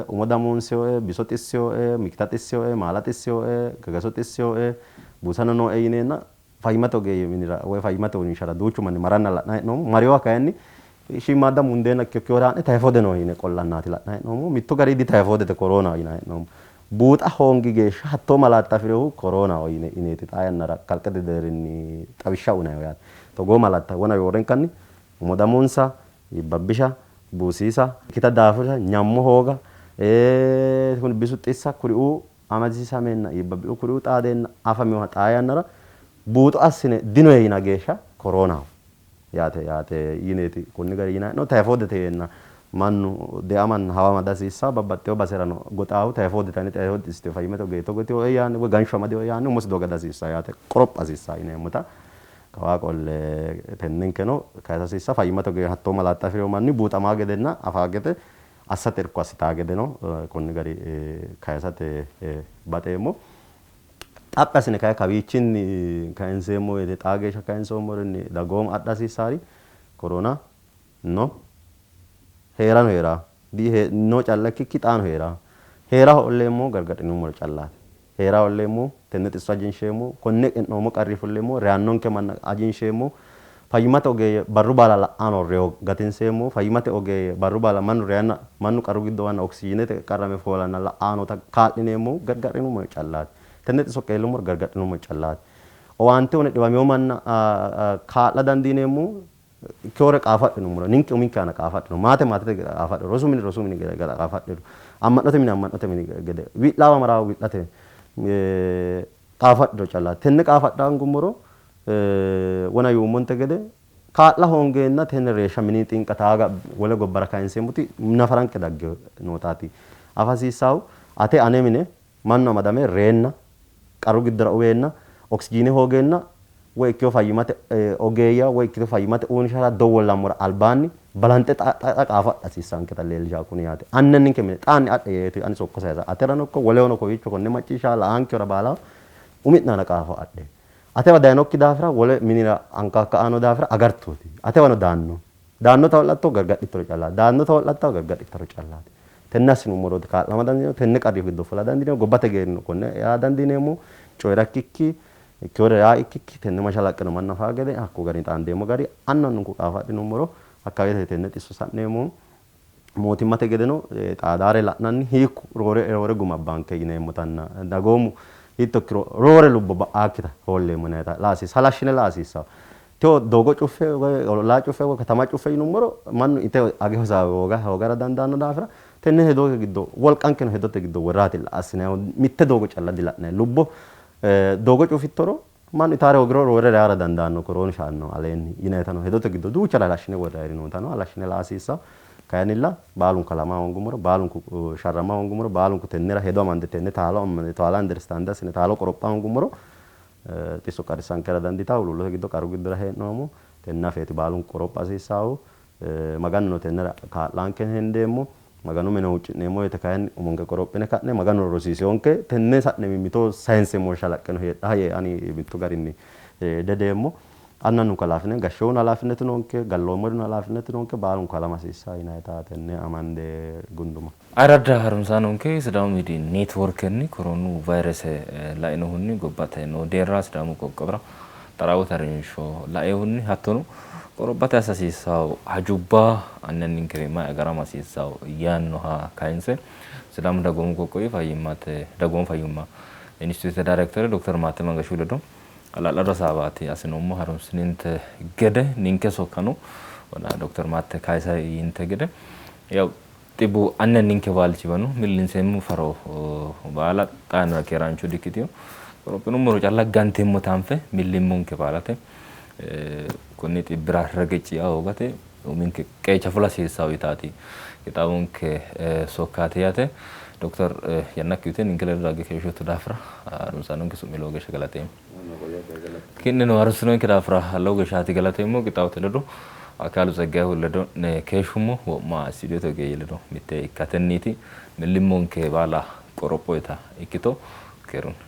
Speaker 2: umo damuunseyoe, biso xisseyoe, mikita xisseyoe, maala xisseyoe, gagaso xisseyoe, buusano nooe yineenna fayyimmate ogeeyye minira woy fayyimmate uurrinshara duuchu manni maranna la'nanni hee'noommo. Mariwa kayinni shiimmaadda mundeenna ikkikkiwore haa'ne tayfoode no yine qollannaati la'nanni hee'noommo. Mittu gari ditayfoodete koroonaho yinanni hee'noommo. Buuxa hoongi geeshsha hattoo malaatta afi'rinohu koroonaho yine yineeti xaa yannara kalqete deerrinni xawishsha uyinannihu yaate. Togoo malaatta wona yoorenkanni umo damuunsa, iibbabbisha, buusiisa, mikita daafursa, nyammo hooga, kuni bisu xissa kuriuu amadisiisameenna iibbabbi'u kuriuu xaadeenna afaminoha xaa yannara buuxo assine dinoe yina geeshsha koroonaho yaate yaate yineeti konni gari yinanni hee'noonni. Tayfoodete yeenna mannu deamanna hawama dihasiissanno. Babbaxxewo baserano goxaahu tayfoodete ane tayfoode xissiteyo fayyimmate ogeeyye togo yiteyoe yaanni woy ganshu amadeyoe yaanni umosi doga dihasiissanno yaate qoropha hasiissanno yineemmota kawaa qolle tennenkeno kayisa hasiissanno. Fayyimmate ogeeyye hattoo malaatta afi'rino manni buuxamaa gedenna afaa gede assate irko assitaa gedeno konni gari kayisate baxeemmo. Xaphi assine kayi kawiichinni kayinseemmo woyte xaa geeshsha kayinsoommorinni dagooma adha hasiissaari koroona no heerano heeraa no calla ikkikki xaano heeraa heera hoolleemmo gargadhinummoro callaati. Heera hoolleemmo tenne xisso ajinsheemmo konne e'noommo qarri fulleemmo reyannonke manna ajinsheemmo fayyimmate ogeeyye barru baala la'ano reyo gatinseemmo fayyimmate ogeeyye barru baala mannu reyanna mannu qarru giddo wanna oksijiinete qarrame foolanna la'anota kaa'lineemmo gargadhinummoro callaati. Tenne xisso qeellummoro gargadhinummoro callaati. Owaante uyine dhiwamino manna kaa'la dandiineemmo ikkewore qaafo adhinummoro ninke uminke aana qaafo adhino maate maatete gede qaafo adhino rosu mini rosu mini gede qaafo adhino amma'note mini amma'note mini gede wi'laawa maraawa wi'late qaafo adhiro callaati. Tenne qaafo adha hoongummoro wona yuummonte gede kaa'la hoongeenna tenne reeshsha mini xinqa taaga wole gobbara kayinseemmoti nafaranke dagge nootaati afa hasiissaahu. Ate ane mine mannu amadame reenna qarru giddora uweenna oksijiine hoogeenna woy ikkewo fayyimmate ogeeyya woy ikkito fayyimmate uurrinshara dowwollammora albaanni balanxe xa qaafo adha hasiissaanketa leellishawo kuni yaate. Anninke mine xaanni adhe yeeti ani sokko sayisa aterano ikko wolehono kowiicho konne macciishsha la'aankehura baalaho umi'ne aana qaafo adhe. Atewa dayinokki daafira wole minira ankaakka daafira agartooti. Atewano daanno. Daannota ho'latto gargadhittoro callaati. Daannota ho'latta gargadhittoro callaati. Tenne assinummorooti kaa'lama dandiineemmo. Tenne qarri giddo fula dandiineemmo. Gobbate geerrino konne yaa dandiineemmo. Coyi'rakkikki Ikkewore yaa ikkikki tenne mashalaqqeno mannu afaa gede hakko garinni xaandeemmo gari annu annunku qaafa adhinummoro hakka tenne xisso sa'neemmo. Mootimmate gedeno xaadaare la'nanni hiikku roore roore guma abbaanke yineemmotanna dagoomu hiitto ikkiro roore lubbo ba'aakkita hoolleemmo yinayita la hasiissa halashshine la hasiissawo. Tewo doogo cuffe woy ollaa cuffe woy katama cuffe yinummoro mannu ite age hosa hoogara dandaanno daafira tenne hedote giddo wolqankeno hedote giddo worraati assinayihu mitte doogo calla dila'nayi lubbo doogo cufittoro mannu itaare hoogiro roore reyara dandaanno koroonu shaanno aleenni yinayitano hedote giddo duucha halashshine worrayiri nootano halashshine la hasiissawo. Kayinnilla baalunku halama hoongummoro baalunku sharrama hoongummoro baalunku tennera hedo amande tenne taalo amande taalo understand assine taalo qoropha hoongummoro xisso qarrissankera dandiitawo. Huluullote giddo qarru giddora hee'noommo. Tenne afeeti baalunku qoropha hasiissawo. Maganuno tennera kaa'lanke hendeemmo. Maganu mine huucci'neemmo woyte kayinni umonke qorophine ka'ne Maganu rosiisewonke tenne sa'ne mimmito sayinseemmo mashalaqqeno heedhaa yee ani mittu garinni dedeemmo. Annu annunku halaafine gashshoonu halaafineti noonke galloommorino halaafineti noonke baalunku halama hasiissaa yinayita tenne amande gunduma.
Speaker 1: Ayirradda harunsaanonke Sidaamu Miidiyi Neetworkenni koroonu vayrese lainohunni gobbate noo deerra Sidaamu qoqqowira taraawote harinsho lainohunni hattono qorophate assa hasiissawo hajubba anni anninkewi mayi agarama hasiissawo yaannoha kayinse Sidaamu dagoomu qoqqowi fayyimmate dagoomu fayyimma institute dayrektere Dokter Maatte Mangashu ledo hala'lado hasaawaati assinoommo. Harunsininte gede ninke sokkano Dokter Maatte kayisa yinte gede yaw xibbu anni anninke baalchiwano millinseemmo faro baala xaanora keeraancho dikkitino. Qorophinummoro calla ganteemmo taanfe millimmonke baalate konni xibbira reqecci yaa hoogate uminke qeecha fula hasiissawo yitaati qixaawonke sokkaati yaate. Dokter yannakki uyite ninke ledo dagge keeshshotto daafira harunsaanonke su'mi lowo geeshsha galateemmo. Ki'neno harunsinonke daafira lowo geeshshaati galateemmo. Qixxaawote ledo Akaalu Tseggayehu ledo keeshshummo wo'ma istuudiyoote ogeeyye ledo mitte ikkatenniiti millimmonke baala qoropho yita ikkito keerunni.